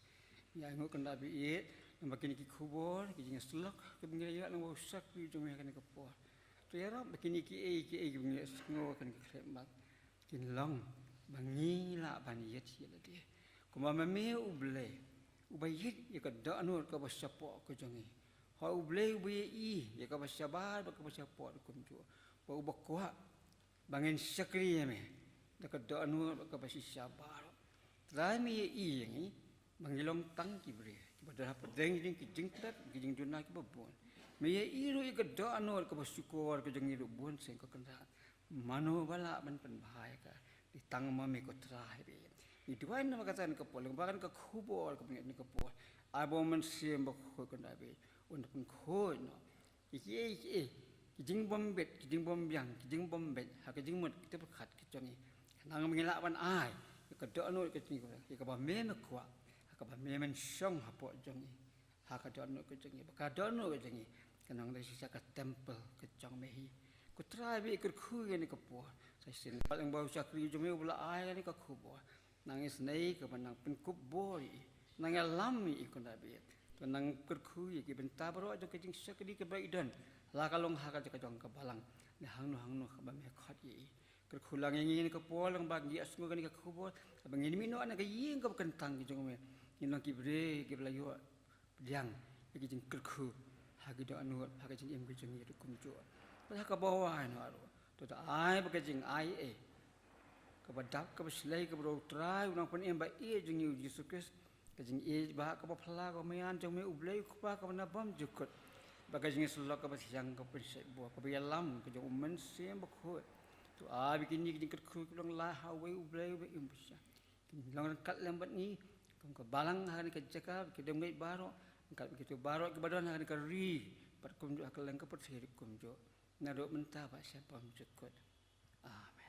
Ngi ai nguh kynda ba ïeit namar kine ki khubor, ki jingïasyllok kiba ngi la ïoh na u shakri jong me ha kane ka por. To ïarap ba kine kiei kiei kiba ngi ïohsngew ha kane ka khyllipmat kin long ba ngi lah ban ïeit ïa lade. Kumba ma me U Blei uba ïeit ïa ka dohnud kaba shapoh ka jong ngi, ha U Blei uba ïohi ïa kaba shabar bad kaba shapoh ruh kumjuh, ba uba kwah ba ngin shakri ïa me da ka dohnud bad kaba shisha baroh. Trai, me ïohi ïa ngi ba ngi long tang ki briew kiba don hapdeng jong ki jingtep, ki jingduna kiba bun. Me ïohi ruh ïa ka dohnud kaba shukor ka jong ngi ruh bun sien, ko Kynrad. Mano ba lah ban pynbha ïa ka? Dei tang ma me, ko Trai. Ngi duwai namar kata kane ka por, lyngba kane ka khubor kaba ngi ïoh kane ka por, ai ba U Mynsiem Bakhuid, ko Trai, un pynkhuid noh ïa kiei kiei ki jingbym bit, ki jingbym biang, ki jingbym bit ha ka jingmut, ka jingpyrkhat ka jong ngi, khnang ba ngin lah ban ai ïa ka dohnud ka jong ngi ïa kaba me me kwah, ha kaba me men shong hapoh jong ngi, ha ka dohnud ka jong ngi, ba ka dohnud ka jong ngi kan long da shisha ka temple ka jong me hi. Ko Trai, ba kyrkhu ïa kane ka por, sa shisien lyngba u shakri jong me uba la ai ïa kane ka khubor, nang isynei kaba nang pynkup bor ïa i, nang ïalam ïa i, ko Trai. To nang kyrkhu ïa ki bynta baroh jong ka jingshakri kaba i don, la ka long ha ka jaka jong ka balang ne hangno hangno kaba me khot ïa i. Kyrkhu lang ïa ngi ha kane ka por, lyngba ngi ïohsngew kane ka khubor, ba ngin mih noh na ka ïing kaba kyntang ka jong me, ngin long ki briew kiba la ïoh pdiang ïa ki jingkyrkhu ha ki dohnud, ha ka jingim ka jong ngi ruh kumjuh. Bad ha kaba wai noh ruh, to da ai ba ka jingai ei kaba dap kaba shlei kaba u Trai, u Nongpynim ba ïeit jong ngi U Jisu Khrist, ka jingïeit ba ha kaba phylla ka mian jong me U Blei U Kpa kaba na bymjukut, bad ka jingïasyllok kaba thiang kaba pynshait bor kaba ïalam ka jong U Mynsiem Bakhuid, to ai ba kine ki jingkyrkhu kiba long lai ha uwei U Blei uba im bashai kin long ryngkat lem bad ngi kum ka balang ha kane ka jaka, ki dang ngeit baroh, ryngkat bad kito baroh kiba don ha kane ka ri bad kumjuh ha kylleng ka pyrthei ruh kumjuh, naduh mynta bad sha bymjukut. Amen.